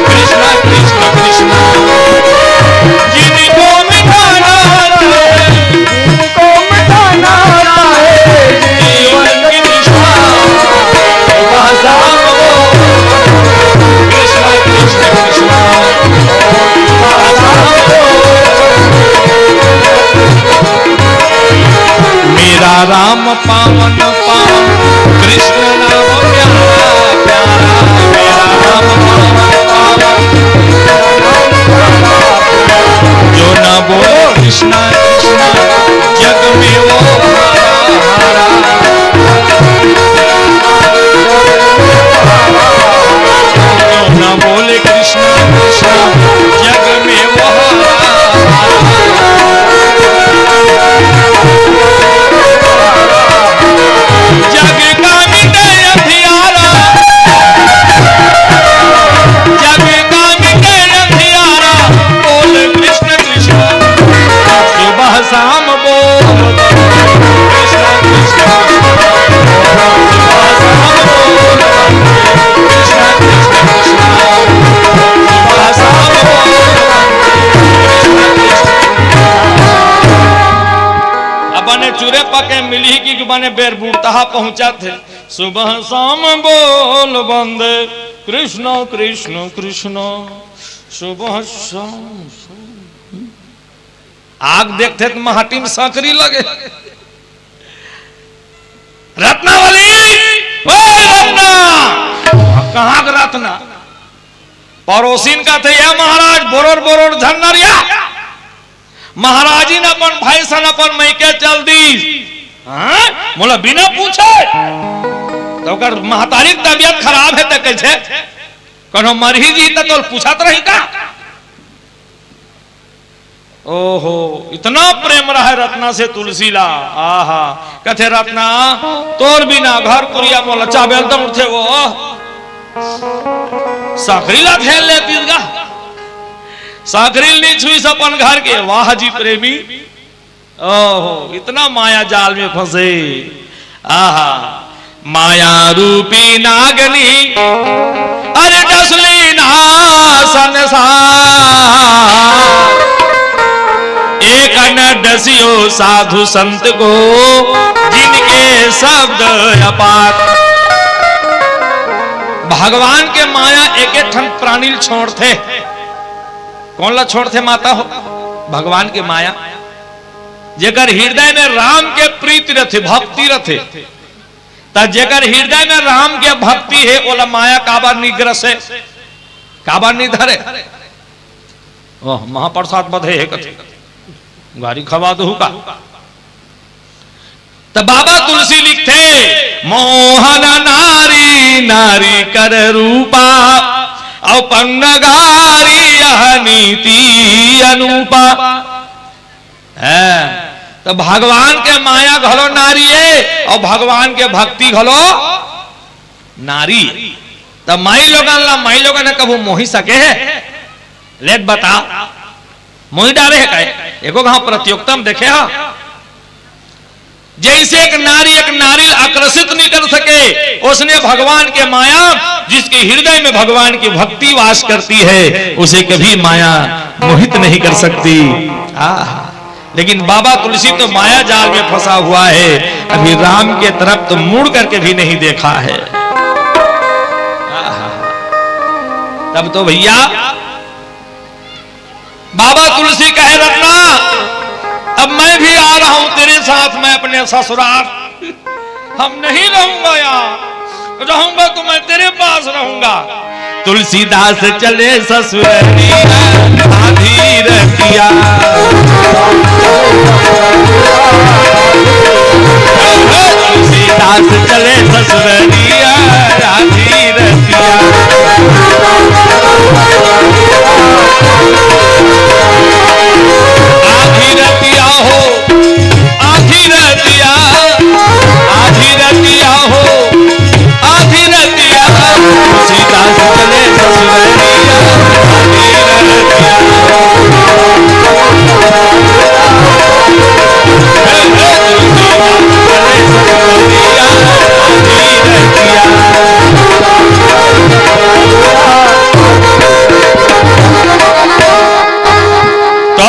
कृष्णा कृष्ण कृष्णा। जिनको मिटाना चाहे, जिनको मिटाना चाहे जीवन की तृष्णा, सुबह शाम बोल वंदे, कृष्णा कृष्ण कृष्णा। मेरा राम पावन पावन, कृष्ण नाम प्यारा प्यारा। मेरा राम पावन पावन, जो न बोले कृष्णा कृष्णा, जग में वो हारा हारा। जो न बोले कृष्णा कृष्णा, जग में वो हारा। जग का मिटे अंधियारा, जग का मिटे अंधियारा, बोल कृष्ण कृष्ण, सुबह शाम बोल कृष्ण कृष्ण, सुबह शाम बोल कृष्ण कृष्ण कृष्ण, सुबह शाम बोल कृष्ण कृष्ण। अब बने चुरे पके मिलही कि बने बेर बूढ़तहा पहुंचत हे। सुबह शाम बोल वंदे कृष्ण कृष्ण कृष्ण, सुबह शाम। आग देखथे त माटी में सांकरी लगे। रत्नावली, ओ रत्ना, कहाँ के रत्ना? पड़ोसिन कथे, "या महाराज, बोरोर बोरोर झन नरिया।" महाराजिन अपन भाई सन अपन मइके चल दीस। हाँ? मोला बिना पूछे। त ओकर महतारी के तबीयत खराब हे त कइसे? कोनो मरही जी त तोल पूछत रही का? ओहो, इतना प्रेम रहे रत्ना से तुलसी ला। आहा, कथे, "रत्ना, तोर बिना घर कुरिया मोला चाबेल दम उठे वो। सांकरी ला खेल लेतीस गा।" सांकरी ल नी छुईस अपन घर के। वाह जी प्रेमी, ओहो, इतना माया जाल में फंसे। आहा, माया रूपी नागनी, अरे डसली ना संसार। एक न डसियो साधु संत को, जिनके शब्द अपार। भगवान के माया एक एक ठन प्राणी ल छोड़थे। कोन ला छोड़थे माता हो? भगवान के माया। जेकर हृदय में राम के प्रीति रथे, भक्ति रथे, त जेकर हृदय में राम के भक्ति हे, ओला माया काबर नि ग्रसे, काबर नि धरे? ओह, महाप्रसाद बधे हे कथे, गारी खवा दहू का? त बाबा तुलसी लिखथे, मोहन नारी नारी कर रूपा, अउ पन्नगारी यह नीति अनूपा। हैं, त भगवान के माया घलो नारी हे अउ भगवान के भक्ति घलो नारी हे। त माई लोगन ला माई लोगन ह कभू मोहि सके हे? ले त बता, मोहि डारे हे काय? एको घांव प्रतियोगिता म देखे हा? जैसे एक नारी एक नारी ल आकर्षित नहीं कर सके, उसने भगवान के माया, जिसके हृदय में भगवान की भक्ति वास करती है, उसे कभी माया मोहित नहीं कर सकती। आह, लेकिन बाबा तुलसी तो माया जाल में फंसा हुआ है, अभी राम के तरफ तो मुड़ करके भी नहीं देखा है। आह, तब तो भैया बाबा तुलसी कहे, रत्ना, अब मैं भी आ रहा हूं तेरे साथ, मैं अपने ससुराल, हम नहीं रहूंगा यहां, रहूंगा तो मैं तेरे पास रहूंगा। तुलसीदास चले ससुररिया आधी रतिया। तुलसीदास चले ससुररिया आधी रतिया। आधी रतिया हो, आधी रतिया, आधी रतिया हो, आधी रतिया। तुलसीदास चले ससुररिया आधी रतिया। तो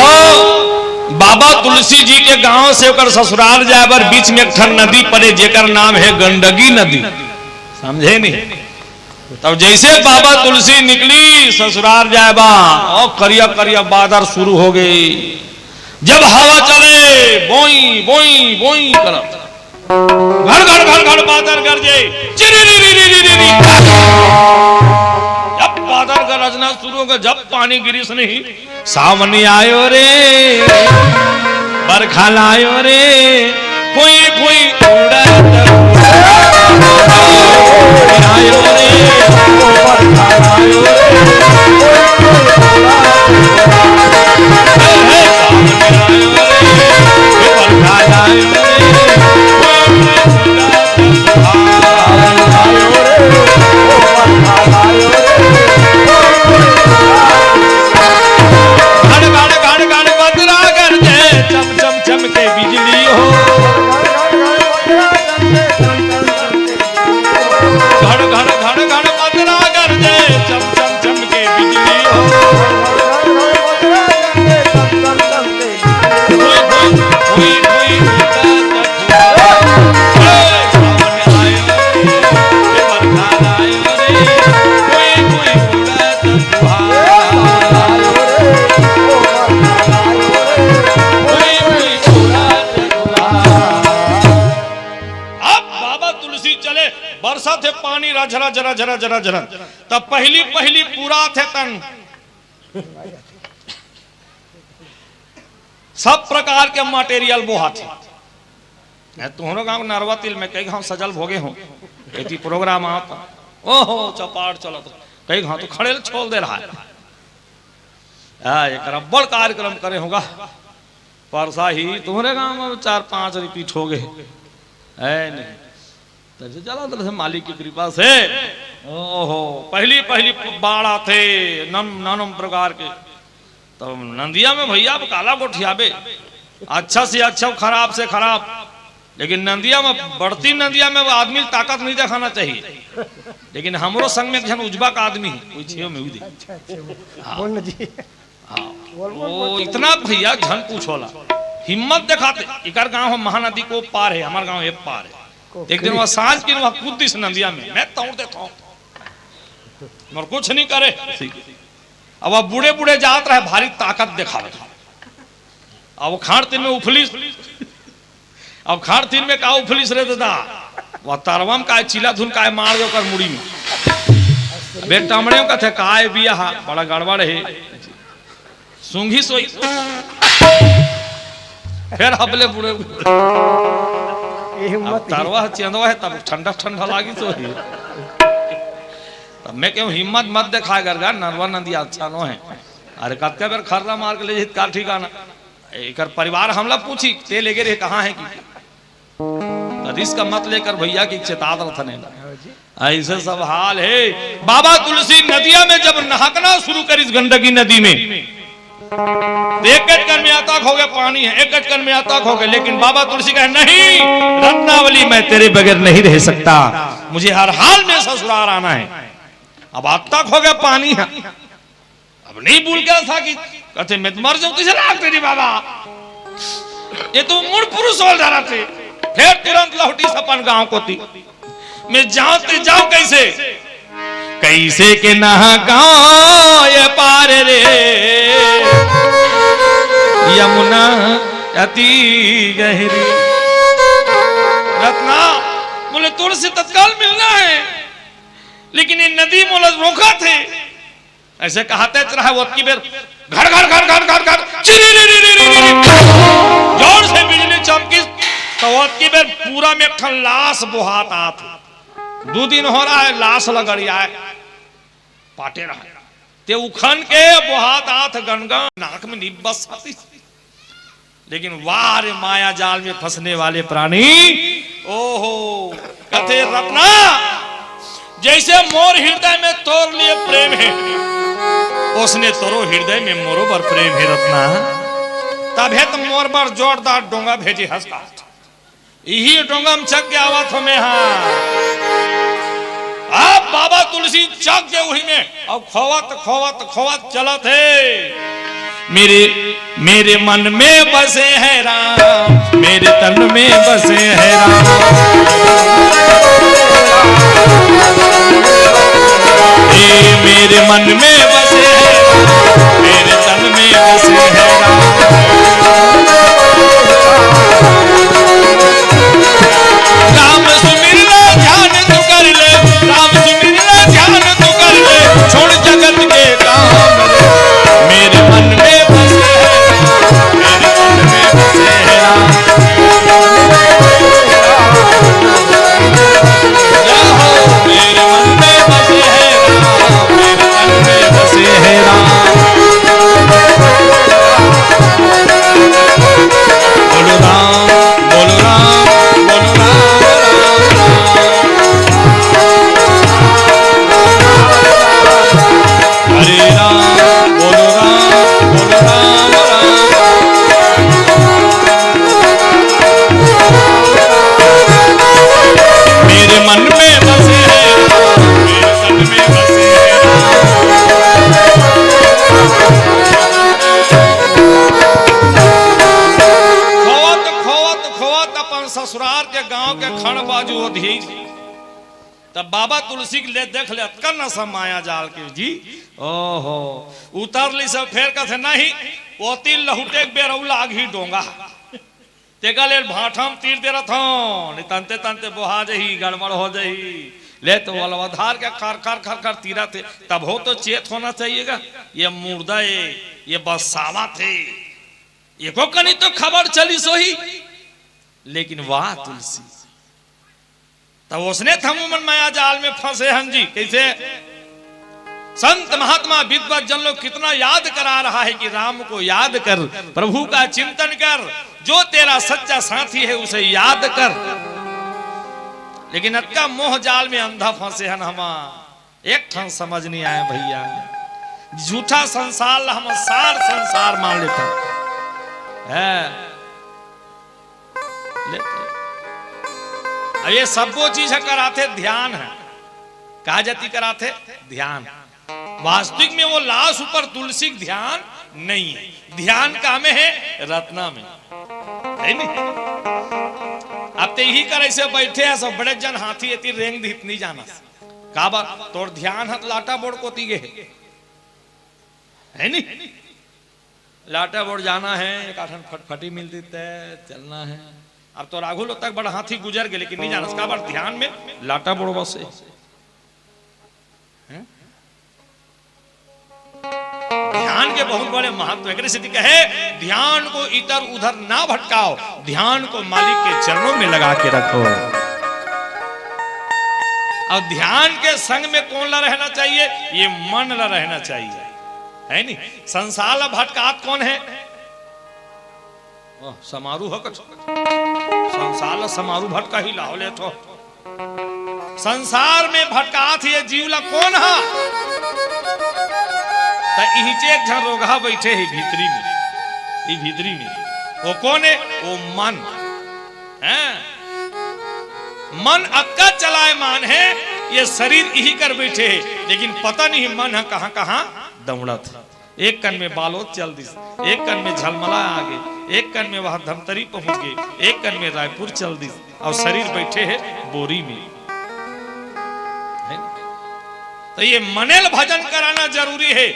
बाबा तुलसी जी के गांव से ओकर ससुराल जाए बर बीच में एक ठन नदी पड़े, जेकर नाम है गंडकी नदी। समझे नहीं? तब जैसे बाबा तुलसी निकली ससुराल जाए बा, और करिया करिया बादर शुरू हो गए। जब हवा चले, बोई बोई बोई करत, घड़ घड़ घड़ घड़ बादर गरजे, चिरी री री री री री री। जब बादर गरजना शुरू हो गए, जब पानी गिरिस नहीं, सावन आयो रे, बरखा लायो रे, कोई कोई उड़त आयो रे, बरखा लायो रे, बरखा लायो रे। घड़ घड़ घड़ घड़ बदरा गरजे, चम चम चम के बिजली हो। घड़ घड़ घड़ घड़ बदरा गरजे, चम चम चम के बिजली हो। अब बाबा तुलसी चले, बरसथे पानी रझ रझ रझ रझ रझ रझ। तब पहली पहली पूरा थे तन सब प्रकार के मटेरियल बोहाथे। मैं तुहरो गांव नरवा तिल में कई घांव सजल भोगे हों, एती प्रोग्राम आवत, ओहो, चपाट चलत, कई घांव तो खड़े ल छोल दे रहा है। आ, एक अब्बड़ कार्यक्रम करे होगा। परसा ही तुहरे गांव में चार पांच रिपीट हो गए, है नहीं? तब से चला, तब से मालिक की कृपा से, ओहो, पहली पहली बाढ़ आथे नन-, नानम प्रकार के। तब नंदिया में भैया अब काला गोठियाबे, अच्छा से अच्छा, खराब से खराब। लेकिन नंदिया में, बढ़ती नंदिया में वो आदमी ताकत नहीं दिखाना चाहिए। लेकिन हमरो संग में एक झन उजबा का आदमी है, कोई छेव में उदे। अच्छा, अच्छा, बोल ना जी। हाँ। बोल, बोल, वो बोल, चल। इतना भैया झन पूछोला, हिम्मत दिखाते। इकर गांव हम महानदी को पार है, हमार गांव एक पार है। को एक दिन वह सांझ के वह कूद दिस नंदिया में, मैं तोड़ देता हूँ, मर कुछ नहीं करे। अब वह बूढ़े बूढ़े जात रहे, भारी ताकत दिखावे। अब वो खाड़ तीन में उफलिस, अब खाड़ तीन में का उफलिस रे दादा, वह तरवा में का चिला धुन का मार दे ओकर मुड़ी में। अबे टमड़े में कथे, "काय बिया हा, बड़ा गड़बड़ है।" सूंघी सोई। फिर हबले बूढ़े। ये हिम्मत अब तरवा चेंदवा है, तब ठंडा ठंडा लागी सोई। तब मैं कहूँ, "हिम्मत मत दिखाए गरगा, नरवा नंदिया अच्छा नो है।" अरे कतका बेर खर्रा मार के ले जित का ठिकाना। एकर परिवार हमला पूछी, "ते लेगे रे, कहाँ है?" कि तो रिस्क मत लेकर भैया की चेतात रथन है। ऐसे सब हाल है। बाबा तुलसी नदिया में जब नहाकना शुरू करिस गंडकी नदी में, तो एक गज कन में आता खो गया पानी है, एक गज कन में आता खो गया, लेकिन बाबा तुलसी कहे, "नहीं, रत्नावली, मैं तेरे बगैर नहीं रह सकता, मुझे हर हाल में ससुराल आना है।" अब आता खो गया पानी है, अब नहीं भूल गया था कि कहते, "मैं तो मर जाऊं, तुझे लाग तेरी बाबा।" ये तो मूल पुरुष वाला रहा थे। फिर तुरंत लौटी सपन गांव को थी। "मैं जाऊं, ते जाऊं कैसे?" "कैसे के नहा गांव ये पार रे, यमुना अति गहरी।" रत्ना बोले, "तुलसी तत्काल मिलना है, लेकिन ये नदी मोला रोका थे।" ऐसे कहते रहा, ओतकी बेर घर, घर, घर, घर, घर, घर, चिरी, री, री, री, री, री, री, जोर से बिजली चमकी, तो ओतकी बेर पूरा में एक ठन लाश बोहात आत। दू दिन हो रहा है, लाश लगड़िया है, पाटे रहा। ते उखन के बोहात आत गनगन, नाक में निब्बस आती। लेकिन वाह रे, माया जाल में फंसने वाले प्राणी, ओहो, कथे रत्ना, जैसे मोर हृदय में तोर लिए प्रेम है, उसने तोरो हृदय में मोरो बर प्रेम है रत्ना। तभे तो मोर बर जोरदार डोंगा भेजे हंस का। इही डोंगा में चक के आवत हो मैं, हाँ। अब बाबा तुलसी चक के उही में, अब खोवत, खोवत, खोवत चलत है। मेरे, मेरे मन में बसे है राम, मेरे तन में बसे है राम। ए, मेरे मन में बसे है राम, मेरे तन में बसे है राम। राम सुमिरना ध्यान तू कर ले, राम सुमिरना ध्यान तू कर ले, छोड़ जगत के काम रे। मेरे मन में बसे है राम, मेरे मन में बसे है राम। जय हो, मेरे मन में बसे है राम, मेरे तन में बसे है राम। बोलो राम, बोलो राम, बोलो राम, राम, राम। हरे राम, बोलो राम, बोलो राम, राम, राम। मेरे मन में बसे है राम, मेरे तन में बसे है राम। खोवत, खोवत, खोवत अपन ससुरार के गांव के खंड बाजू ओधी। तब बाबा तुलसी के ले देख ले, अतका नशा माया जाल के जी। ओहो, उतर ली सब, फेर कथे नहीं, ओती लहुटे के बेर अउ लागही डोंगा। तेका ले भाठम तीर दे रथन, नहीं तनते तनते बोहा जही, गड़बड़ हो जही। ले तो वलवा धार के खर खर खर खर तीरा थे, तब हो तो चेत होना चाहिएगा। ये मुर्दा है, ये बसावा थे, एको कनी तो खबर चली सोही। लेकिन वाह तुलसी, तब उसने थमू मन माया जाल में फंसे हन जी। कैसे? संत महात्मा विद्वत जन लोग कितना याद करा रहा है कि राम को याद कर, प्रभु का चिंतन कर, जो तेरा सच्चा साथी है उसे याद कर। लेकिन अतका मोह जाल में अंधा फंसे हन हमा, एक ठन समझ नहीं आए भैया। झूठा संसार ला हम सार संसार मान लेता है। लेता। अब ये सब्बो चीज ह कराथे ध्यान ह। का जाति कराथे? ध्यान। वास्तविक में वो लाश ऊपर तुलसी के ध्यान नहीं है। ध्यान का में है? रत्ना में। है नी? अब ते इही कर ऐसे बैठे हैं सब, बड़े जन हाथी एती रेंग दिहित नहीं जाना। काबर? तोर ध्यान ह त लाटा बोड़ कोती गे हे। है नी? लाटा बोड़ जाना है, एक आठन फटफटी मिल देते, चलना है। अब तोर आघू लो तक बड़ा हाथी गुजर गे, लेकिन नहीं जानस काबर? ध्यान में लाटा बोड़ बसे। हैं? ध्यान के बहुत बड़े महत्व है। एकरे सेती कहे, ध्यान को इधर उधर ना भटकाओ, ध्यान को मालिक के चरणों में लगा के रखो। और ध्यान के संग में कौन ला रहना चाहिए? ये मन ला रहना चाहिए, है नी? संसार ला भटकात कौन है? ओह, समारू ह कछु। संसार ला समारू भटका ही लाव ले तो। संसार में भटकात ये जीव ला कौन हा? त इहिचे एक झन रोगहा बैठे हे भीतरी में, ई भीतरी में। वो कौन है? वो मन है। मन अतका चलायमान है, ये शरीर इही कर बैठे हे, लेकिन पता नहीं मन ह कहाँ कहाँ दौड़त है। एक कन में बालोद चल दिस, एक कन में झलमला आ गे, एक कन में वह धमतरी पहुंच गे, एक कन में रायपुर चल दिस, और शरीर बैठे है बोरी में। है ना? तो ये मनेल भजन कराना जरूरी है,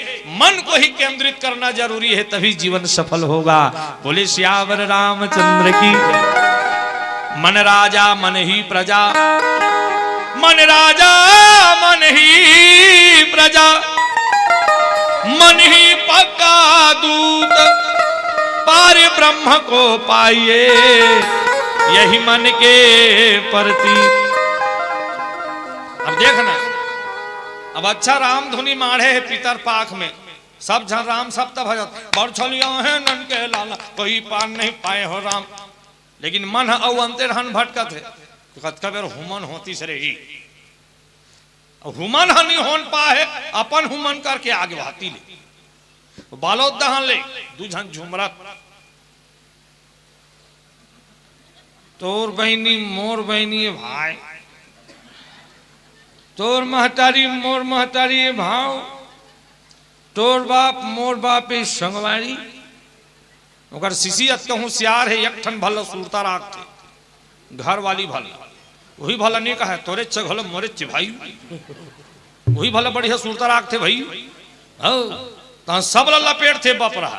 मन को ही केंद्रित करना जरूरी है, तभी जीवन सफल होगा। बोले सियावर रामचंद्र की। मन राजा मन ही प्रजा, मन राजा मन ही प्रजा, मन ही पक्का दूत, पार ब्रह्म को पाइए, यही मन के प्रतीत। अब देखना, अब अच्छा राम धुनी माढ़े हे पितर पाख में, सब झन राम सप्त भजत, बड़ छलिया हे नन के लाला, कोई पार नहीं पाए हो राम। लेकिन मन ह अउ अंते रहन भटकत हे, तो कतका बेर हुमन होतिस रे ही। अब हुमन ह नहीं होन पाए, अपन हुमन करके आगे भाती ले। बालोद दहन ले, दू झन झुमरत। तोर बहिनी, मोर बहिनी ए भाई। तोर महतारी, मोर महतारी ए भाव। तोर बाप, मोर बाप ए संगवारी। ओकर सिसी अतका होशियार हे, एक ठन भला सुरता राखथे। घर वाली भला। वही भला नहीं कहे, तोरे च घलो मोरे च भाई। वही भला बढ़िया सुरता राखथे भाई। हौ, तहाँ सब ला लपेटथे बपरा।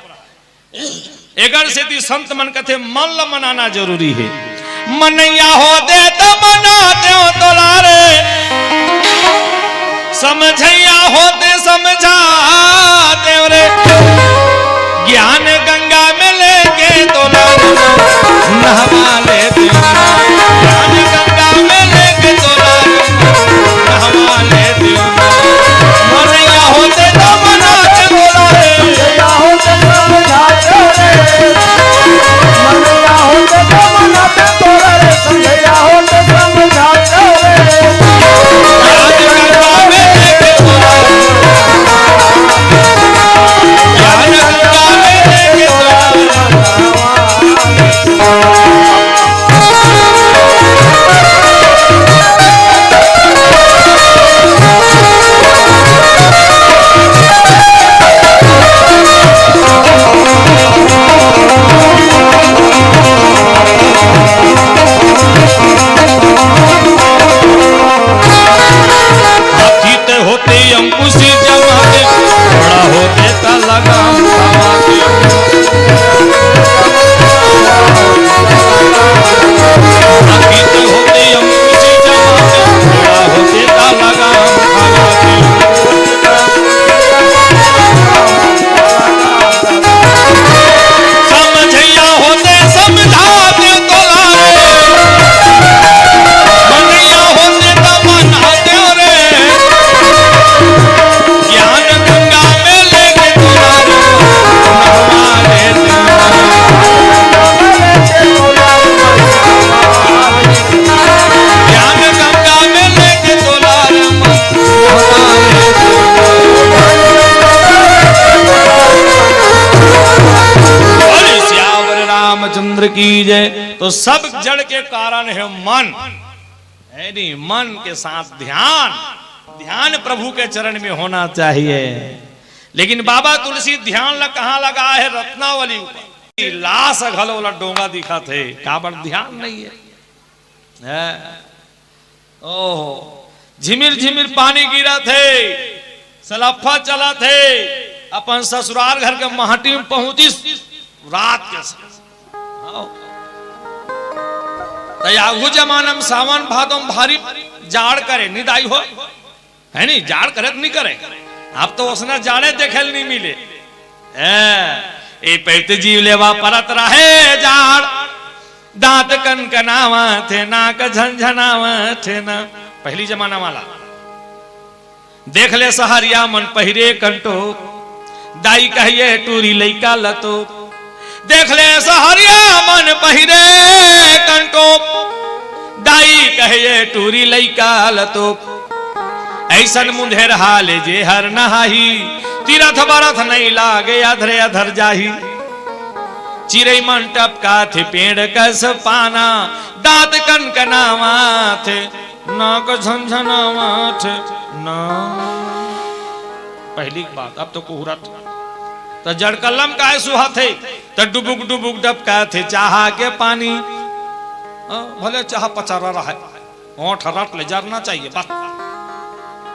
एकर सेती संत मन कथे, मन ला मनाना जरूरी हे। मनैया होते त मनातेंव तोला रे, समझैया होते समझातेंव रे। ज्ञान गंगा में लेके तोला रे, नहवा लेतेंव। ज्ञान गंगा में लेके तोला रे, नहवा लेतेंव। मनैया होते त मनातेंव तोला रे। हाथी ते होते अंकुश जमा के, घोड़ा होते त लगाम थमा के। हाथी ते होते अंकुश जमा के, घोड़ा होते त लगाम थमा के। समझैया होते समझातेंव तोला रे, मनैया होते त मनातेंव रे। ज्ञान गंगा में लेके तोला रे, नहवा लेतेंव। ज्ञान गंगा में लेके तोला रे, बोले सियावर रामचंद्र की जय। तो सब जड़ के कारण है मन। यानी मन के साथ ध्यान, ध्यान प्रभु के चरण में होना चाहिए। लेकिन बाबा तुलसी ध्यान ला कहाँ लगा है? रत्नावली ऊपर। लाश घलो ला डोंगा दिखत हे, काबर ध्यान नहीं है। हैं? ओहो, झिमिर झिमिर पानी गिरत हे, सलफ्फा चलत हे, अपन ससुराल घर के महटी में पहुंचिस रात के समय। हाँ। त आगू जमाना में सावन भादो में भारी जाड़ करे, निदाई हो, है नी? जाड़ करे त नहीं करे? अब तो उसने जाड़े देखे ल नहीं मिले। ए, ए पैते जीव लेवा परत रहे जाड़, दांत कनकनावत हे, नाक झनझनावत हे ना। पहली जमाना वाला। देख ले सहरिया मन पहिरे कंटो, दाई कहिए टूरी लइका लतो। देख ले सहरिया मन पहिरे कंटो, दाई कहिए टूरी लइका लतो। ऐसन मुंधेर हाल जे हर नहाही, तीरथ बरथ नहीं लागे अधरे अधर जाही। चिरई मन टपकाथे पेड़ कस पाना, दांत कनकनावत हे, नाक झनझनावत हे ना। पहली बात, अब तो कुहरत। त जड़कल्लम काय सुहाथे? त डुबुक डुबुक डबकाथे चाहा के पानी। हाँ, भले चाहा पचरा रहे, ओंठ रट ले जरना चाहिए बस।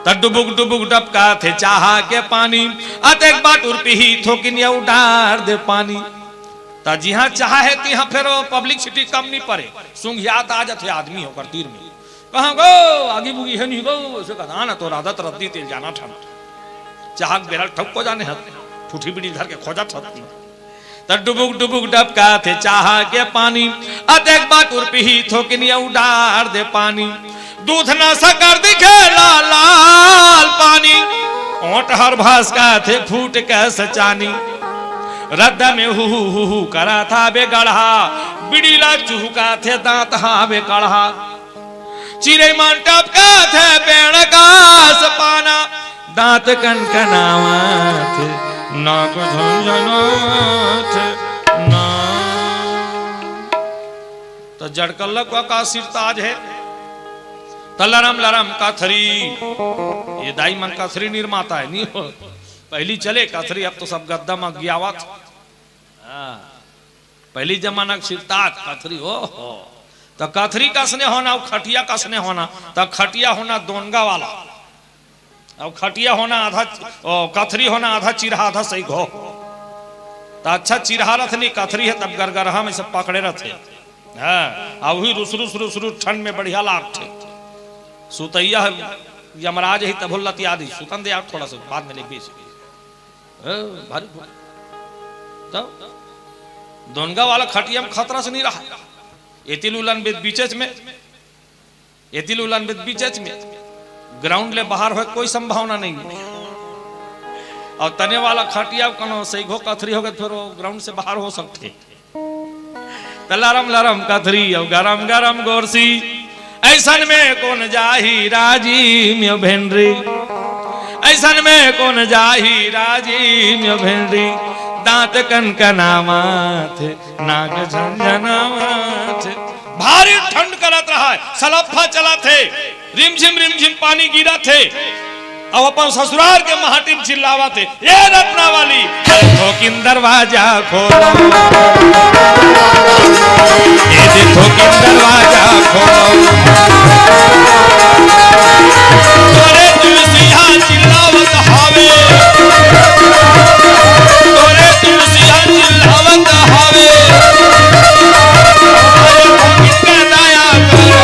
त डुबुक डुबुक डबकाथे चाहा के पानी, अतेक बाटुर पीही थोकिन या उडार दे पानी। त जिहाँ चाहा है तिहाँ फेर पब्लिसिटी कम नहीं पड़े, सुंघियात आ जाथे आदमी ओकर तीर में। कहाँ गो, आगी बुगी है नहीं गो, उसे कहा ना तो राधा तरफ दी तेल जाना ठंड। चाहा के बेरा ठप को जाने हत, ठूठी बीड़ी धर के खोजत हत। त डुबुक डुबुक डबकाथे चाहा के पानी, अतेक बाटुर पीही थोकिन या उडार दे पानी। दूध ना सकर दिखे लाल लाल पानी, ओंठ हर भसकाथे फूट कस चानी। रद्दा में हु हु हु हु कराथा बे गड़हा, बीड़ी ला चुहकाथे दांत हा बे कड़हा। चिरई मन टपकाथे पेड़ कस पाना, दांत कनकनावत हे, नाक झनझनावत हे ना। त जड़कल्लम का का सिरताज हे? त लरम लरम कथरी, ये दाई मन कथरी निर्माता है, नहीं हो? पहली चले कथरी, अब तो सब गद्दा म गियावत। हाँ। पहली जमाना के सिरताज कथरी, ओ हो। त कथरी कसने होना, अउ खटिया कसने होना? त खटिया होना दोनगा वाला, अउ खटिया होना आधा, ओ, कथरी होना आधा चिरहा, आधा सही घो। त अच्छा चिरहा रथ नहीं, कथरी है, तब गरगरहा में सब पकड़े रहथे। हाँ, आ वही रुसरुस रुसरुस ठंड में बढ़िया लागथे। सुतैया है, यमराज ही तभो लतिया दी, सुतन दे यार थोड़ा सा, बाद में ले बेच। ए, भारी, भारी। तब दोनगा वाला खटिया में खतरा से नहीं रहा। एतिल उलन बेद बीचेच में, एतिल उलन बेद बीचेच में, ग्राउंड ले बाहर होए कोई संभावना नहीं। और तने वाला खटिया कोनो सही घो कथरी हो गए, फिर वो ग्राउंड से बाहर हो सकते। त लरम लरम कथरी अउ गरम गरम गोरसी, अइसन में कोन जाही राजी म्यो भेंडरी, अइसन में कोन जाही राजी म्यो भेंडरी। दांत कनकनावत हे, नाक झनझनावत हे। भारी ठंड करत रहा है, सलफ्फा चलत हे। रिमझिम रिमझिम पानी गिरत हे, अउ अपन ससुराल के महटिम चिल्लावत हे, "ए रत्नावली, ए थोकिन दरवाजा खोलो, ए दे थोकिन दरवाजा खोलो।" तोरे तुलसिया चिल्लावत हावे, तोरे तुलसिया चिल्लावत हावे। अरे थोकिन दया करो,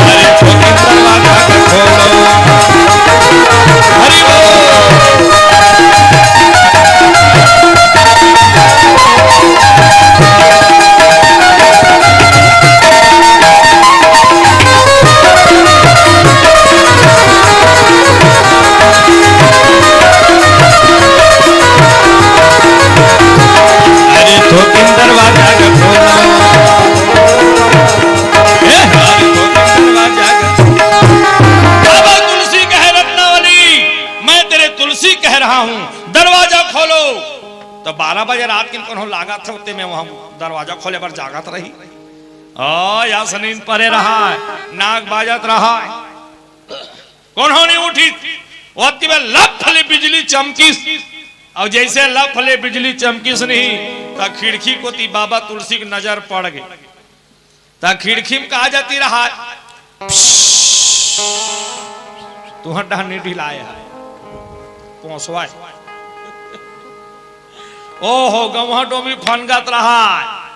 अरे थोकिन दरवाजा के खोलो। हरि बोल। अरे थोकिन दरवाजा के खोलो। ए, अरे थोकिन दरवाजा के। बाबा तुलसी कहे, "रत्नावली, मैं तेरे तुलसी कह रहा हूँ, दरवाजा खोलो।" तो बारह बजे रात के कोनो लागत हे, ओते में वहाँ दरवाजा खोले बर जागत रही। ओ, या सनीन परे रहय, नाक बाजत रहय, कोनो नहीं उठिस। ओतकी बेर लप ले बिजली चमकिस, अउ जइसे लप ले बिजली चमकिस नहीं, त खिड़की कोती बाबा तुलसी के नजर पड़ गे। त खिड़की म का जाती रहय, तुहर डहर नइ ढिलाय हे, पोंसवाय। ओहो, गउहा डोमी फनगत रहय।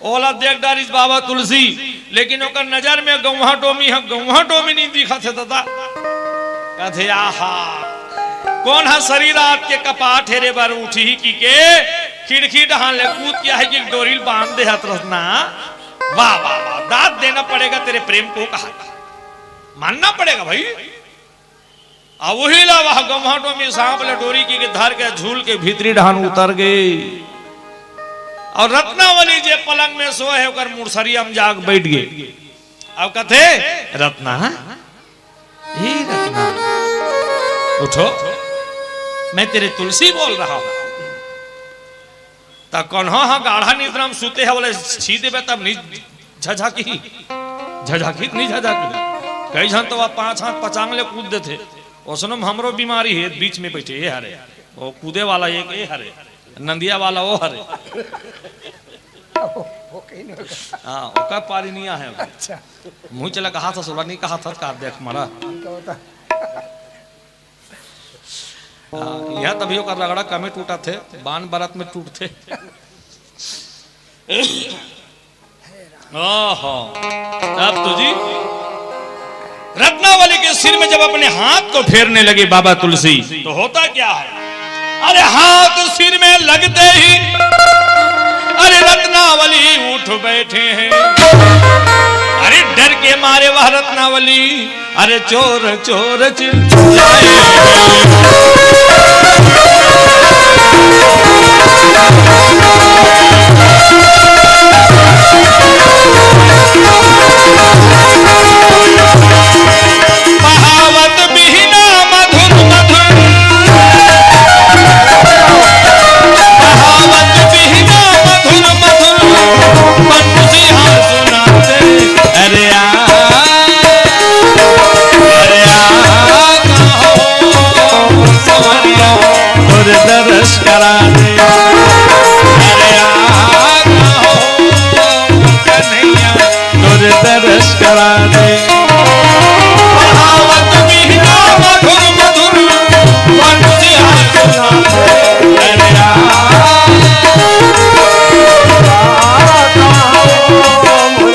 ओला देख डारिस बाबा तुलसी, लेकिन ओकर नजर में गउहा डोमी ह, गउहा डोमी नइ दिखत हे ददा। कथे, "आहा, कोन ह सरी रात के कपाट हेरे बर उठही?" कहिके खिड़की डहर ले कूद के आही कि डोरी ल बांध देहत रतना। वाह, वाह, वाह, दाद देना पड़ेगा तेरे प्रेम को, कहा, मानना पड़ेगा भाई। अउ उही ला वह गम्हा डोमी सांप ले डोरी कहिके धर के झूल के भीतरी डहर उतर गे। अउ रत्नावली जे पलंग में सोए हे, ओकर मुड़सरिया म जाके बइठ गे। अउ कथे, "रत्ना, ए रत्ना, उठो, मैं तेरे तुलसी बोल रहा हूँ।" त कोन्हो ह गाढ़ा निद्रा म सुते हे, ओला छीं देबे तब नइ झझाकही, झझाकही त नइ झझाकही। कई झन तो अब पांच हाथ पचांग ले कूद देथे। ओसनो म हमरो बीमारी हे, बीच में बइठे ए हरे, ओ कूदे वाला एक ए हरे, नंदिया वाला ओ हरे। वो कहीं नहीं होगा। हाँ, ओकर पारी नइ आहे। अच्छा। मुँह चला कहा था, सोला नइ कहा था, का देख मारा। ठीक है, होता। हाँ, इहाँ तभी ओकर रगड़ा कमे टूटत हे, बान बरत में टूटथे। ओहो, तब तो जी, रत्नावली के सिर में जब अपने हाथ को फेरने लगे बाबा तुलसी, तो होता क्या है? अरे, हाथ सिर में लगते ही, अरे, रत्नावली उठ बैठे हैं। अरे, डर के मारे वह रत्नावली अरे चोर चोर चिल्लाए। बहावत बिहना मधुर मधुर, बहावत बिहना मधुर मधुर, पंछी हाँ सुनाते। अरे आ, अरे आ, कहो संवरिया, तोर दरस करा दे। अरे आ, कहो कन्हैया, तोर दरस करा दे। बहावत बिहना मधुर मधुर, पंछी हाँ सुनाते। अरे आ, अरे आ, बोल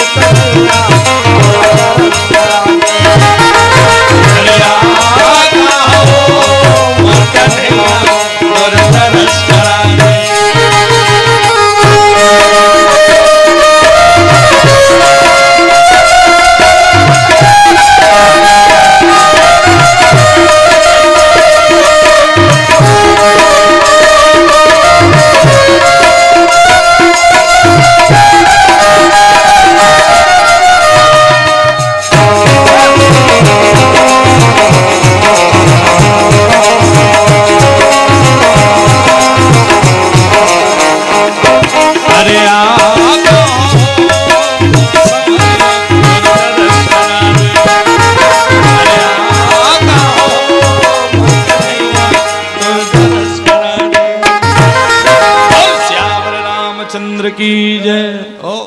सियावर रामचंद्र की जय। ओ,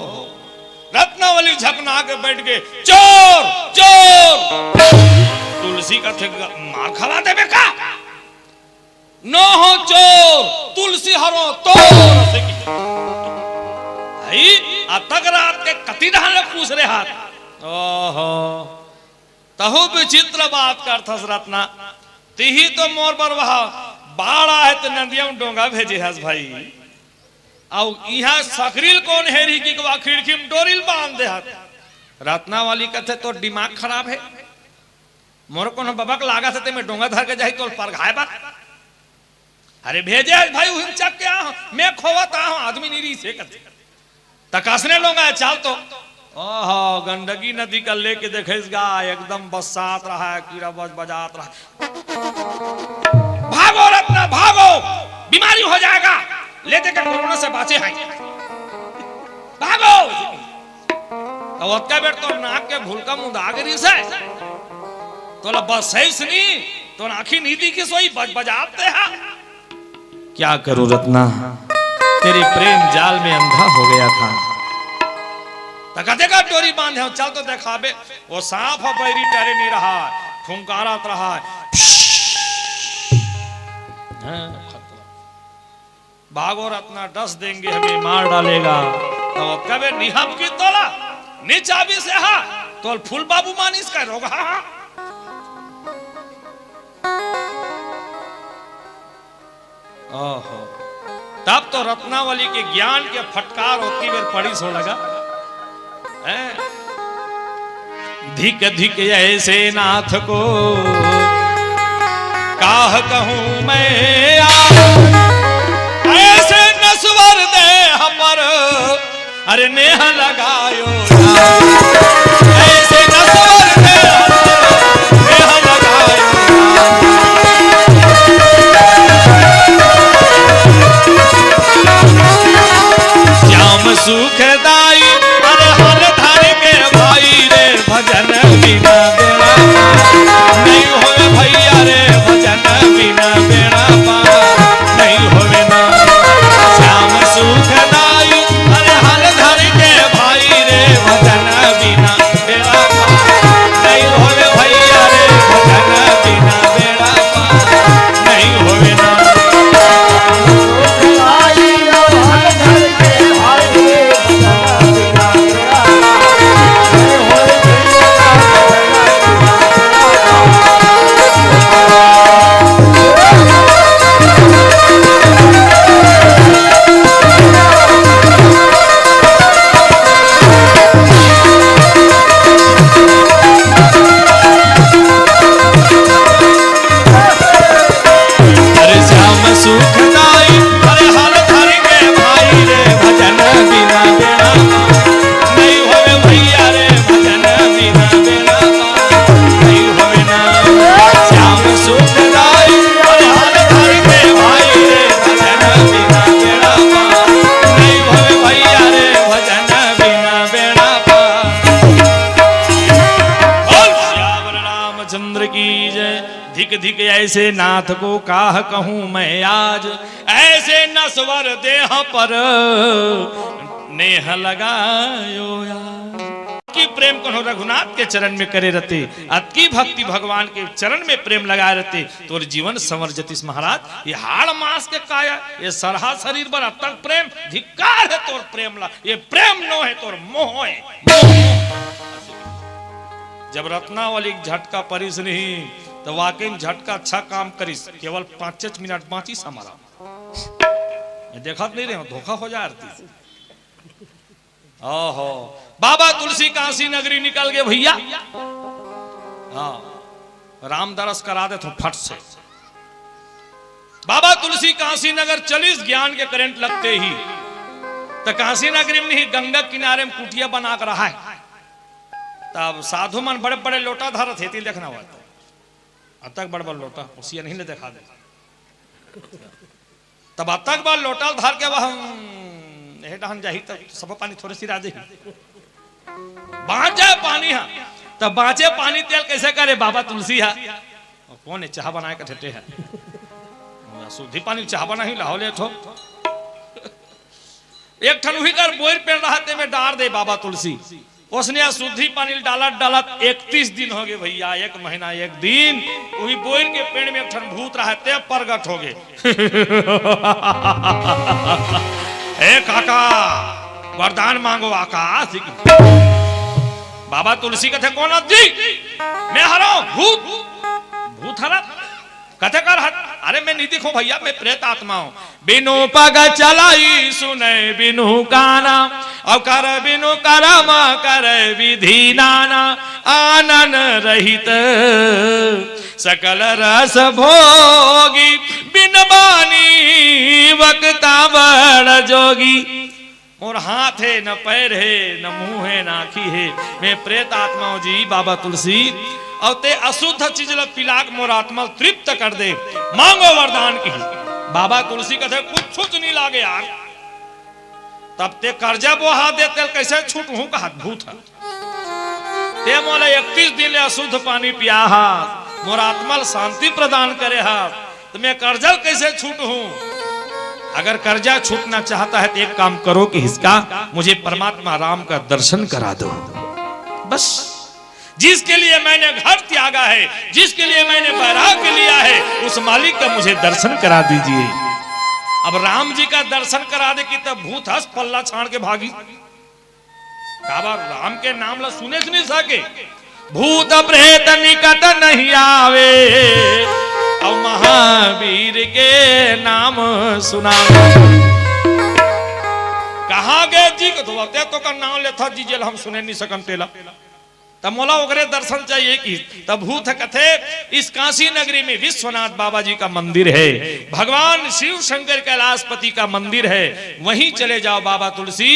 रत्नावली झकना के बइठ गे, "चोर, चोर।" तुलसी कथे, "मार खवा देबे का? नो हो चोर, तुलसी हरो तोर।" भाई, अतक रात के कति डहर ले पूछ रहे हाथ। ओहो, तहु विचित्र बात करथस रत्ना। तिही तो मोर बर वह बाढ़ आहे त नदिया म डोंगा भेजे हस भाई। अउ इहाँ सकरी ल कोन हेरही कि वह खिड़की म डोरी ल बांध दे हस। रत्नावली कथे, "तोर दिमाग खराब हे? मोर कोनो बबक लागत हे ते में डोंगा धर के जाही तोर परघाय बर?" अरे भेजे हस भाई, उही म चक के आहूं, में खोवत आहूं, आदमी नइ रहिसे कथे। त कसने डोंगा हे, चल तो। ओहो, गंडकी नदी करा लेके देखेस गा, एकदम बस्सात रहय, कीरा बज बजात रहय। "भागो रत्ना, भागो, बीमारी हो जाएगा, ले दे के कोरोना से बांचे हंय, भागो।" त ओतका बेर तोर नाक के घुलका मुंदा गे रिहिस हे। तोला बस हे इसनी, तोर आँखी नइ दिखिस होही, बज बजात हे। क्या करूं रत्ना, तेरे प्रेम जाल में अंधा हो गया था। त कते का डोरी बांधे हंव, चल तो देखाबे। ओ सांप ह बैरी टरे नइ रहय, फुंकारत रहय। हाँ, खतरा। भागो रत्ना, डस देंगे, हमें मार डालेगा। त ओतका बेर नइ हबकिस तोला, नइ चाबिस हे, तोला फूल बाबू मानिस का रोगहा। ओहो, तब तो रत्नावली के ज्ञान के फटकार ओतकी बेर पड़िस होही गा। हैं? धिक धिक ऐसे नाथ को काह कहूं मैं आज, ऐसे नश्वर देह पर अरे नेह लगायो यार, ऐसे नश्वर देह पर नेह लगायो यार। श्याम सुखदाई अरे हर धर के भाई रे, भजन बिना बेड़ा पार। नहीं होवे भैया रे, भजन बिना बेड़ा पार। नहीं होवे ना। श्याम सुखदाई अरे हर धर के भाई रे, भजन बिना बेड़ा पार। नहीं होवे भैया रे, भजन बिना बेड़ा पार। नहीं होवे ना। अरे श्याम सुखदाई, अरे हर धर के भाई रे, भजन बिना बेड़ा पार। नहीं होवे भैया रे, भजन बिना बेड़ा पार। नहीं होवे ना। श्याम सुखदाई, अरे हर धर के भाई रे, भजन बिना बेड़ा पार। नहीं होवे भैया रे, भजन बिना बेड़ा पार। बोल सियावर रामचंद्र की जय। धिक धिक ऐसे नाथ को काह कहूं मैं आज, ऐसे नश्वर देह पर नेह लगायो यार। कि प्रेम कोनो रघुनाथ के चरण में करे रते, अतकी भक्ति भगवान के चरण में प्रेम लगाए रते, तोर जीवन संवर जतिस महाराज। ये हाड़ मांस के काया, ये सरहा शरीर बर अतक प्रेम, धिक्कार हे तोर प्रेम ला। ये प्रेम नो हे, तोर मोह हे, मोह। जब रत्नावली के झटका परिस नहीं, त वाकई में झटका अच्छा काम करिस। केवल पाँचेच मिनट बाँचिस हमारा। मैं देखत नहीं रहे हूँ, धोखा हो जाए आरती से। ओहो, बाबा तुलसी काशी नगरी निकल गए भैया। हाँ, राम दरस करा देथों फट से। बाबा तुलसी काशी नगर चलिस, ज्ञान के करंट लगते ही, त काशी नगरी में ही गंगा किनारे में कुटिया बना के रहय। तब साधु मन बड़े बड़े लोटा धरत हे, तेला देखना हुआ तो अतक बड़ बड़ लोटा, ओसिया नहीं ले देखा दे। तब अतक बड़ लोटा धर के वह हम, एह डहन जाही त सब पानी थोरे सिरा देही। बाँचे पानी हा, तब बाँचे पानी तेला कैसे करे बाबा तुलसी हा? अउ कोन हे चाह बनाए का ठेठे हे? अशुद्धि पानी चाह बनाही, लाहो ले थो। एक ठन उही कर बोइर पेड़ रहा, तेमे डार दे बाबा तुलसी। ओसने अशुद्धि पानी डालत डालत इकतीस दिन हो गए भैया, एक महीना एक दिन। उही बोइर के पेड़ में एक ठन भूत रहा, ते प्रगट हो गए। ए काका, वरदान मांगो आकाश जी की। बाबा तुलसी कथे, कोन आदमी? मैं हरंव भूत। भूत हरत? कथे कर हट? अरे मैं नहीं दिखो भैया, मैं प्रेत आत्मा हूँ। बिनु पग चलाई सुने बिनु काना, अउ कर बिनु करम करे विधि नाना। आनन रहित सकल रस भोगी, बिन बानी वक्ता बड़ जोगी। मोर हाथ हे, न पैर हे, न मुंह हे, न आँखी हे, मैं प्रेत आत्मा हूँ जी बाबा तुलसी। अउ ते अशुद्ध चीज ल पिला के मोर आत्मा ल तृप्त कर दे, मांगो वरदान की। बाबा तुलसी कथे, कुछुच नहीं लागे यार। तब ते करजा बोहा दे, तेला कैसे छूटहूँ कहत भूत ह। ते मोला इकतीस दिन ले अशुद्ध पानी पिया हा, मोर आत्मा ल शांति प्रदान करे हा, तो मैं कर्जा कैसे छूट हूं? अगर कर्जा छूटना चाहता है तो एक काम करो कि इसका मुझे परमात्मा राम का दर्शन करा दो। बस, जिसके लिए मैंने घर त्यागा है, जिसके लिए मैंने वैराग्य लिया है, उस मालिक का मुझे दर्शन करा दीजिए। अब राम जी का दर्शन करा दे कि तब भूत हंस पल्ला छाड़ के भागी। काबर राम के नाम ला सुने से नहीं सके। भूत प्रेत निकट नहीं आवे, अब महावीर के नाम सुनावे। कहाँ गए जी? तो बोलते तो का नाम लेथा जी, जेल हम सुने नहीं सकन तेला। तब मोला ओकरे दर्शन चाहिए कि तब भूत कथे, इस काशी नगरी में विश्वनाथ बाबा जी का मंदिर है, भगवान शिव शंकर कैलाशपति का मंदिर है, वहीं चले जाओ बाबा तुलसी।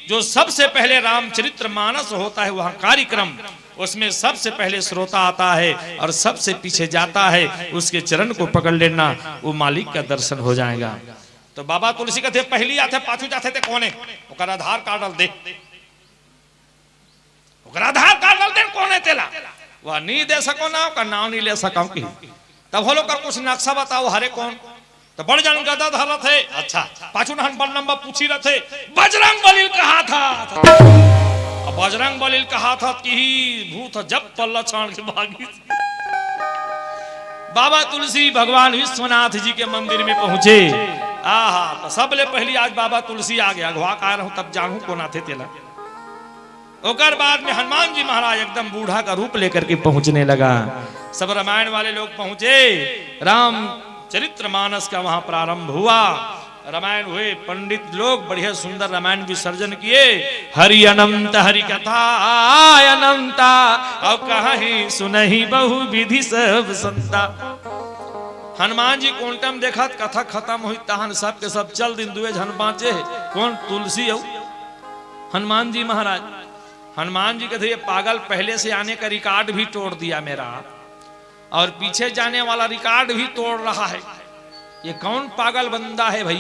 जो सबसे पहले रामचरित्र मानस होता है वहां कार्यक्रम, उसमें सबसे पहले श्रोता आता है और सबसे पीछे जाता है, उसके चरण को पकड़ लेना, वो मालिक का दर्शन हो जाएगा। तो बाबा तुलसी कथे पहली आथे, पाछू जाथे ते कोन हे? ओकर आधार कार्ड ल दे। ओकर आधार कार्ड ल दे, कोन हे तेला? वह नहीं दे सको ना, ओकर नाम नहीं ले सको कि। तब होलो कर कुछ नक्शा बताओ, हरे कोन? तो बड़ जान गदा धरत हे। अच्छा, पाछू नहन बड़ लंबा पूछी रथे, बजरंग बली ल कहा था। अब बजरंग बली ल कहा था कि भूत जब पल्ला छाड़ के भागी। बाबा तुलसी भगवान विश्वनाथ जी के मंदिर में पहुंचे। आहा, तो सबले पहली आज बाबा तुलसी आ गया। अगवा का रहूं, तब जानू कोन आथे तेला। ओकर बाद में हनुमान जी महाराज एकदम बूढ़ा का रूप लेकर के पहुंचने लगा। सब रामायण वाले लोग पहुंचे, राम चरित्र मानस का वहां प्रारंभ हुआ। रामायण हुए, पंडित लोग बढ़िया सुंदर रामायण विसर्जन किए। हरि अनंत हरि कथा अनंता, और कहीं सुनही बहु विधि सब संता। हनुमान जी कोंटम देखत कथा खत्म हुई, तहन सब के सब चल दिन, दुए झन बांचे। कोन? तुलसी अउ हनुमान जी महाराज। हनुमान जी कहते, ये पागल पहले से आने का रिकॉर्ड भी तोड़ दिया मेरा, और पीछे जाने वाला रिकॉर्ड भी तोड़ रहा है। ये कौन पागल बंदा है भाई?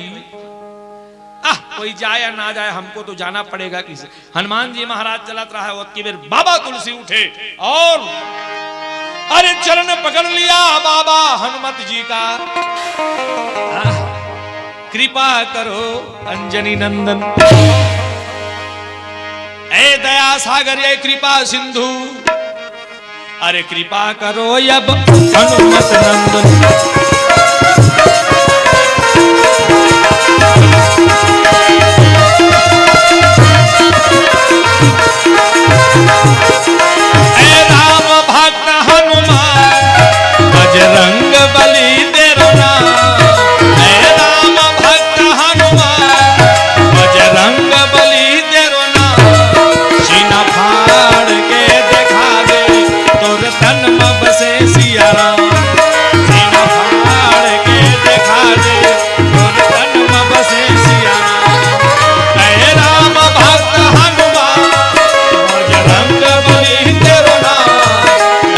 आह, कोई जाए या ना जाए, हमको तो जाना पड़ेगा। किसे? हनुमान जी महाराज चलत रहा है, ओतकी बेर बाबा तुलसी उठे और अरे चरण पकड़ लिया बाबा हनुमत जी का। आह, कृपा करो अंजनी नंदन, ए दया सागर, ए कृपा सिंधु, अरे कृपा करो अब हनुमत नंदन। ए राम भक्त हनुमान, बजरंग बली तेरो नाम। ए राम भक्त हनुमान, बजरंग बली तेरो नाम। सीना फाड़ के दिखा दे, तोर तन में बसे सिया राम। सीना फाड़ के दिखा दे, तोर तन में बसे सिया राम। ए राम भक्त हनुमान, बजरंग बली तेरो नाम।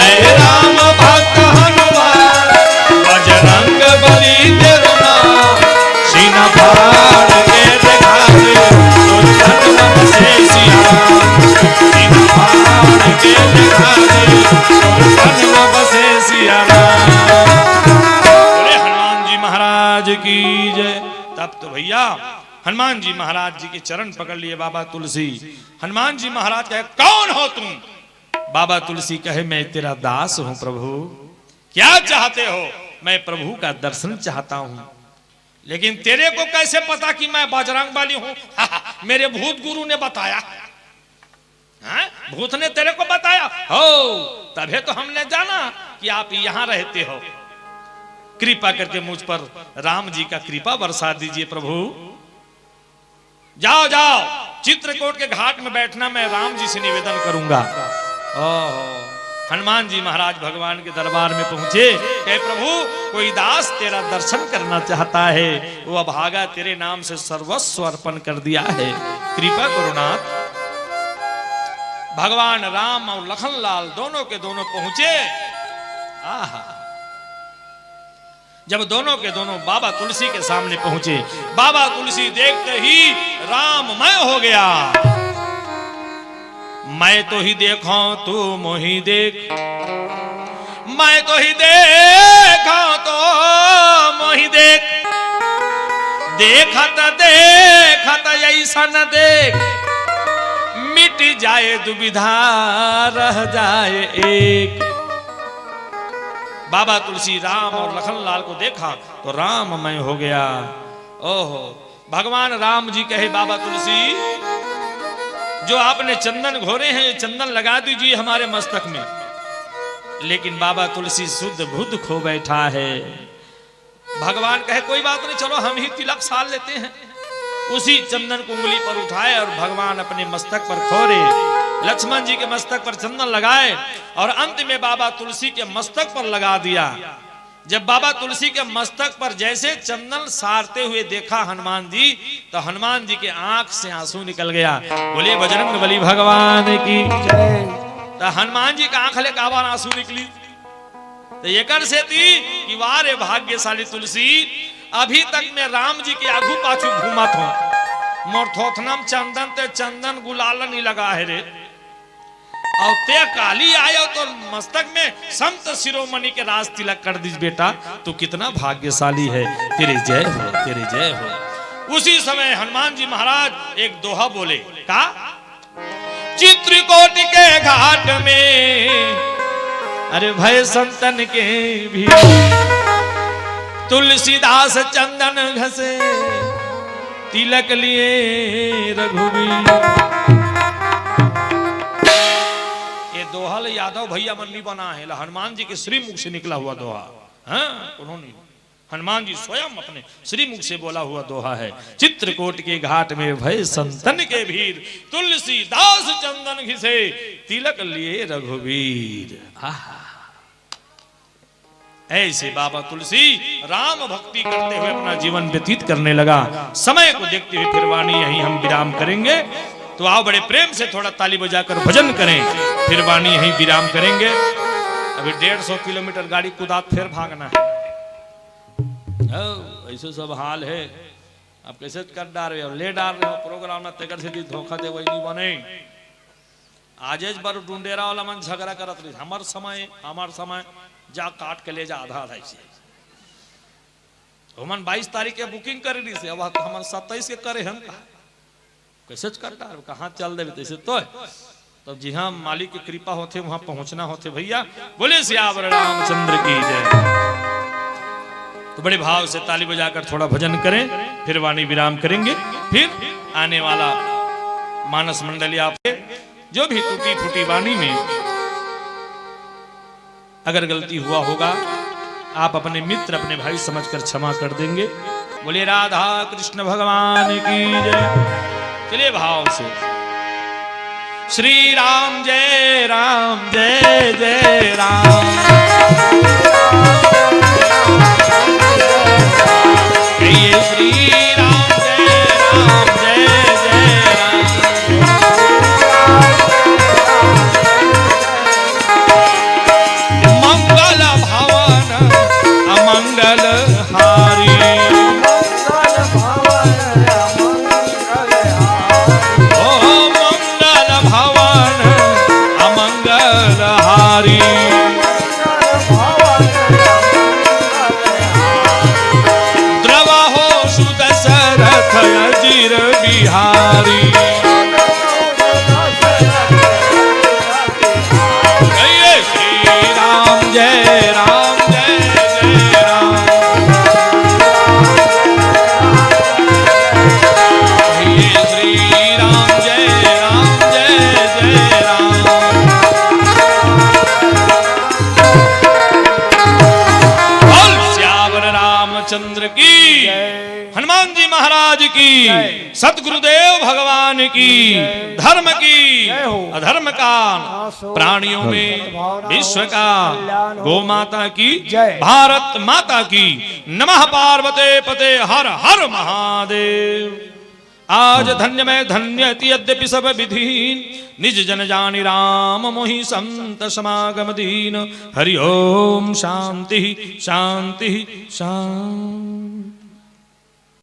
ए राम भक्त हनुमान, बजरंग बली तेरो नाम। सीना फाड़ के दिखा दे, तोर तन में बसे सिया राम। सीना फाड़ के दिखा दे, तोर तन में बसे सिया राम। बोले हनुमान जी महाराज की जय। तब तो भैया हनुमान जी महाराज जी के चरण पकड़ लिए बाबा तुलसी। हनुमान जी महाराज कहे, कौन हो तुम? बाबा तुलसी कहे, मैं तेरा दास हूं प्रभु। क्या चाहते हो? मैं प्रभु का दर्शन चाहता हूं। लेकिन तेरे को कैसे पता कि मैं बजरंग बली हूं? मेरे भूत गुरु ने बताया। हाँ? भूत ने तेरे को बताया? हो, तभी तो हमने जाना कि आप यहां रहते हो। कृपा करके मुझ पर राम जी का कृपा बरसा दीजिए प्रभु। जाओ, जाओ, चित्रकूट के घाट में बैठना, मैं राम जी से निवेदन करूंगा। ओहो, हनुमान जी महाराज भगवान के दरबार में पहुंचे, कहे, प्रभु, कोई दास तेरा दर्शन करना चाहता है, वो अभागा तेरे नाम से सर्वस्व अर्पण कर दिया है, कृपा करो नाथ। भगवान राम और लखनलाल दोनों के दोनों पहुंचे। आहा, जब दोनों के दोनों बाबा तुलसी के सामने पहुंचे, बाबा तुलसी देखते ही राममय हो गया। मैं तो ही देखा तू मोही देख, मैं तो ही देखा तू मोही देख, देखत देखत ऐसा न देख, मिट जाए दुविधा रह जाए एक। बाबा तुलसी राम और लखन लाल को देखा तो राममय हो गया। ओहो, भगवान राम जी कहे, "बाबा तुलसी, जो आपने चंदन घोरे हैं, ये चंदन लगा दीजिए हमारे मस्तक में।" लेकिन बाबा तुलसी शुद्ध बुद्ध खो बैठा है। भगवान कहे, "कोई बात नहीं, चलो हम ही तिलक सार लेते हैं।" उसी चंदन को उंगली पर उठाए और भगवान अपने मस्तक पर खोरे, लक्ष्मण जी के मस्तक पर चंदन लगाए और अंत में बाबा तुलसी के मस्तक पर लगा दिया। जब बाबा तुलसी के मस्तक पर जैसे चंदन सारते हुए देखा हनुमान जी, तो हनुमान जी के आंख से आंसू निकल गया। बोले बजरंग बली भगवान की। तो हनुमान जी का आंख ले काबर आंसू निकली? तो एकर सेती कि वाह रे भाग्यशाली तुलसी, अभी तक मैं राम जी के आगू पाछू घूमत हूँ, मोर थोथना म चंदन ते चंदन गुलाल नहीं लगा है रे। और ते काली आयो तो मस्तक में संत शिरोमणि के राज तिलक कर दीज बेटा, तू कितना भाग्यशाली है। तेरे जय हो, तेरे जय हो। उसी समय हनुमान जी महाराज एक दोहा बोले, का? चित्रकूट के घाट में, अरे भय संतन के भी, तुलसीदास चंदन घसे, तिलक लिए रघुवीर। ये दोहा ल यादव भैया मन नी बना है, ला हनुमान जी के श्रीमुख से निकला हुआ दोहा। हाँ, उन्होंने, हनुमान जी स्वयं अपने श्रीमुख से बोला हुआ दोहा है। चित्रकूट के घाट में भय संतन के भीर, तुलसीदास चंदन घिसे, तिलक लिए रघुवीर। आहा। ऐसे बाबा तुलसी राम भक्ति करते हुए अपना जीवन व्यतीत करने लगा। समय को देखते हुए फिर वाणी यहीं हम विराम करेंगे। तो आओ, बड़े प्रेम से थोड़ा ताली बजाकर भजन करें, फिर वाणी यहीं विराम करेंगे। अभी डेढ़ सौ किलोमीटर गाड़ी कुदात फिर भागना है। ओ, ऐसे सब हाल है। अब कैसे कर डार रहे हो, ले डार रहे हो प्रोग्राम ना, तेकर से भी धोखा दे, वही नहीं बने। आजेज बर डुंडेरा वाला मन झगड़ा करत रही, "हमर समय, हमर समय, जा काट के ले जा आधा आधा से।" ओमन बाईस तारीख के बुकिंग करे रही से, अब हमन सत्ताईस के करे हन का? कैसे कर डार, कहाँ चल देवे तैसे तो। तब जिहाँ मालिक की कृपा होथे, वहाँ पहुँचना होथे भैया। बोले सियावर रामचंद्र की जय। तो बड़े भाव से ताली बजाकर थोड़ा भजन करें, फिर वाणी विराम करेंगे। फिर आने वाला मानस मंडली आपके जो भी टूटी फूटी वाणी में अगर गलती हुआ होगा, आप अपने मित्र, अपने भाई समझकर क्षमा कर देंगे। बोलिए राधा कृष्ण भगवान की जय। चलिए भाव से, श्री राम जय राम जय जय राम। कहिए श्री राम जय राम जय जय राम। मंगल भवन अमंगल हारी। ओ मंगल भवन अमंगल हारी। द्रवहु सुदशरथ अजिर बिहारी। कहिए श्री राम जय राम जय जय राम। कहिए श्री राम जय राम जय जय राम। बोल सियावर रामचंद्र की, हनुमान जी महाराज की, सतगुरुदेव भगवान की, धर्म की, अधर्म का, प्राणियों में विश्व का, गौ माता की, भारत माता की। नमः पार्वते पते, हर हर महादेव। आज धन्य मैं धन्य अति यद्यपि सब विधि, निज जन जानि राम मोहि संत समागम दीन। हरि ओम शांति शांति शांति।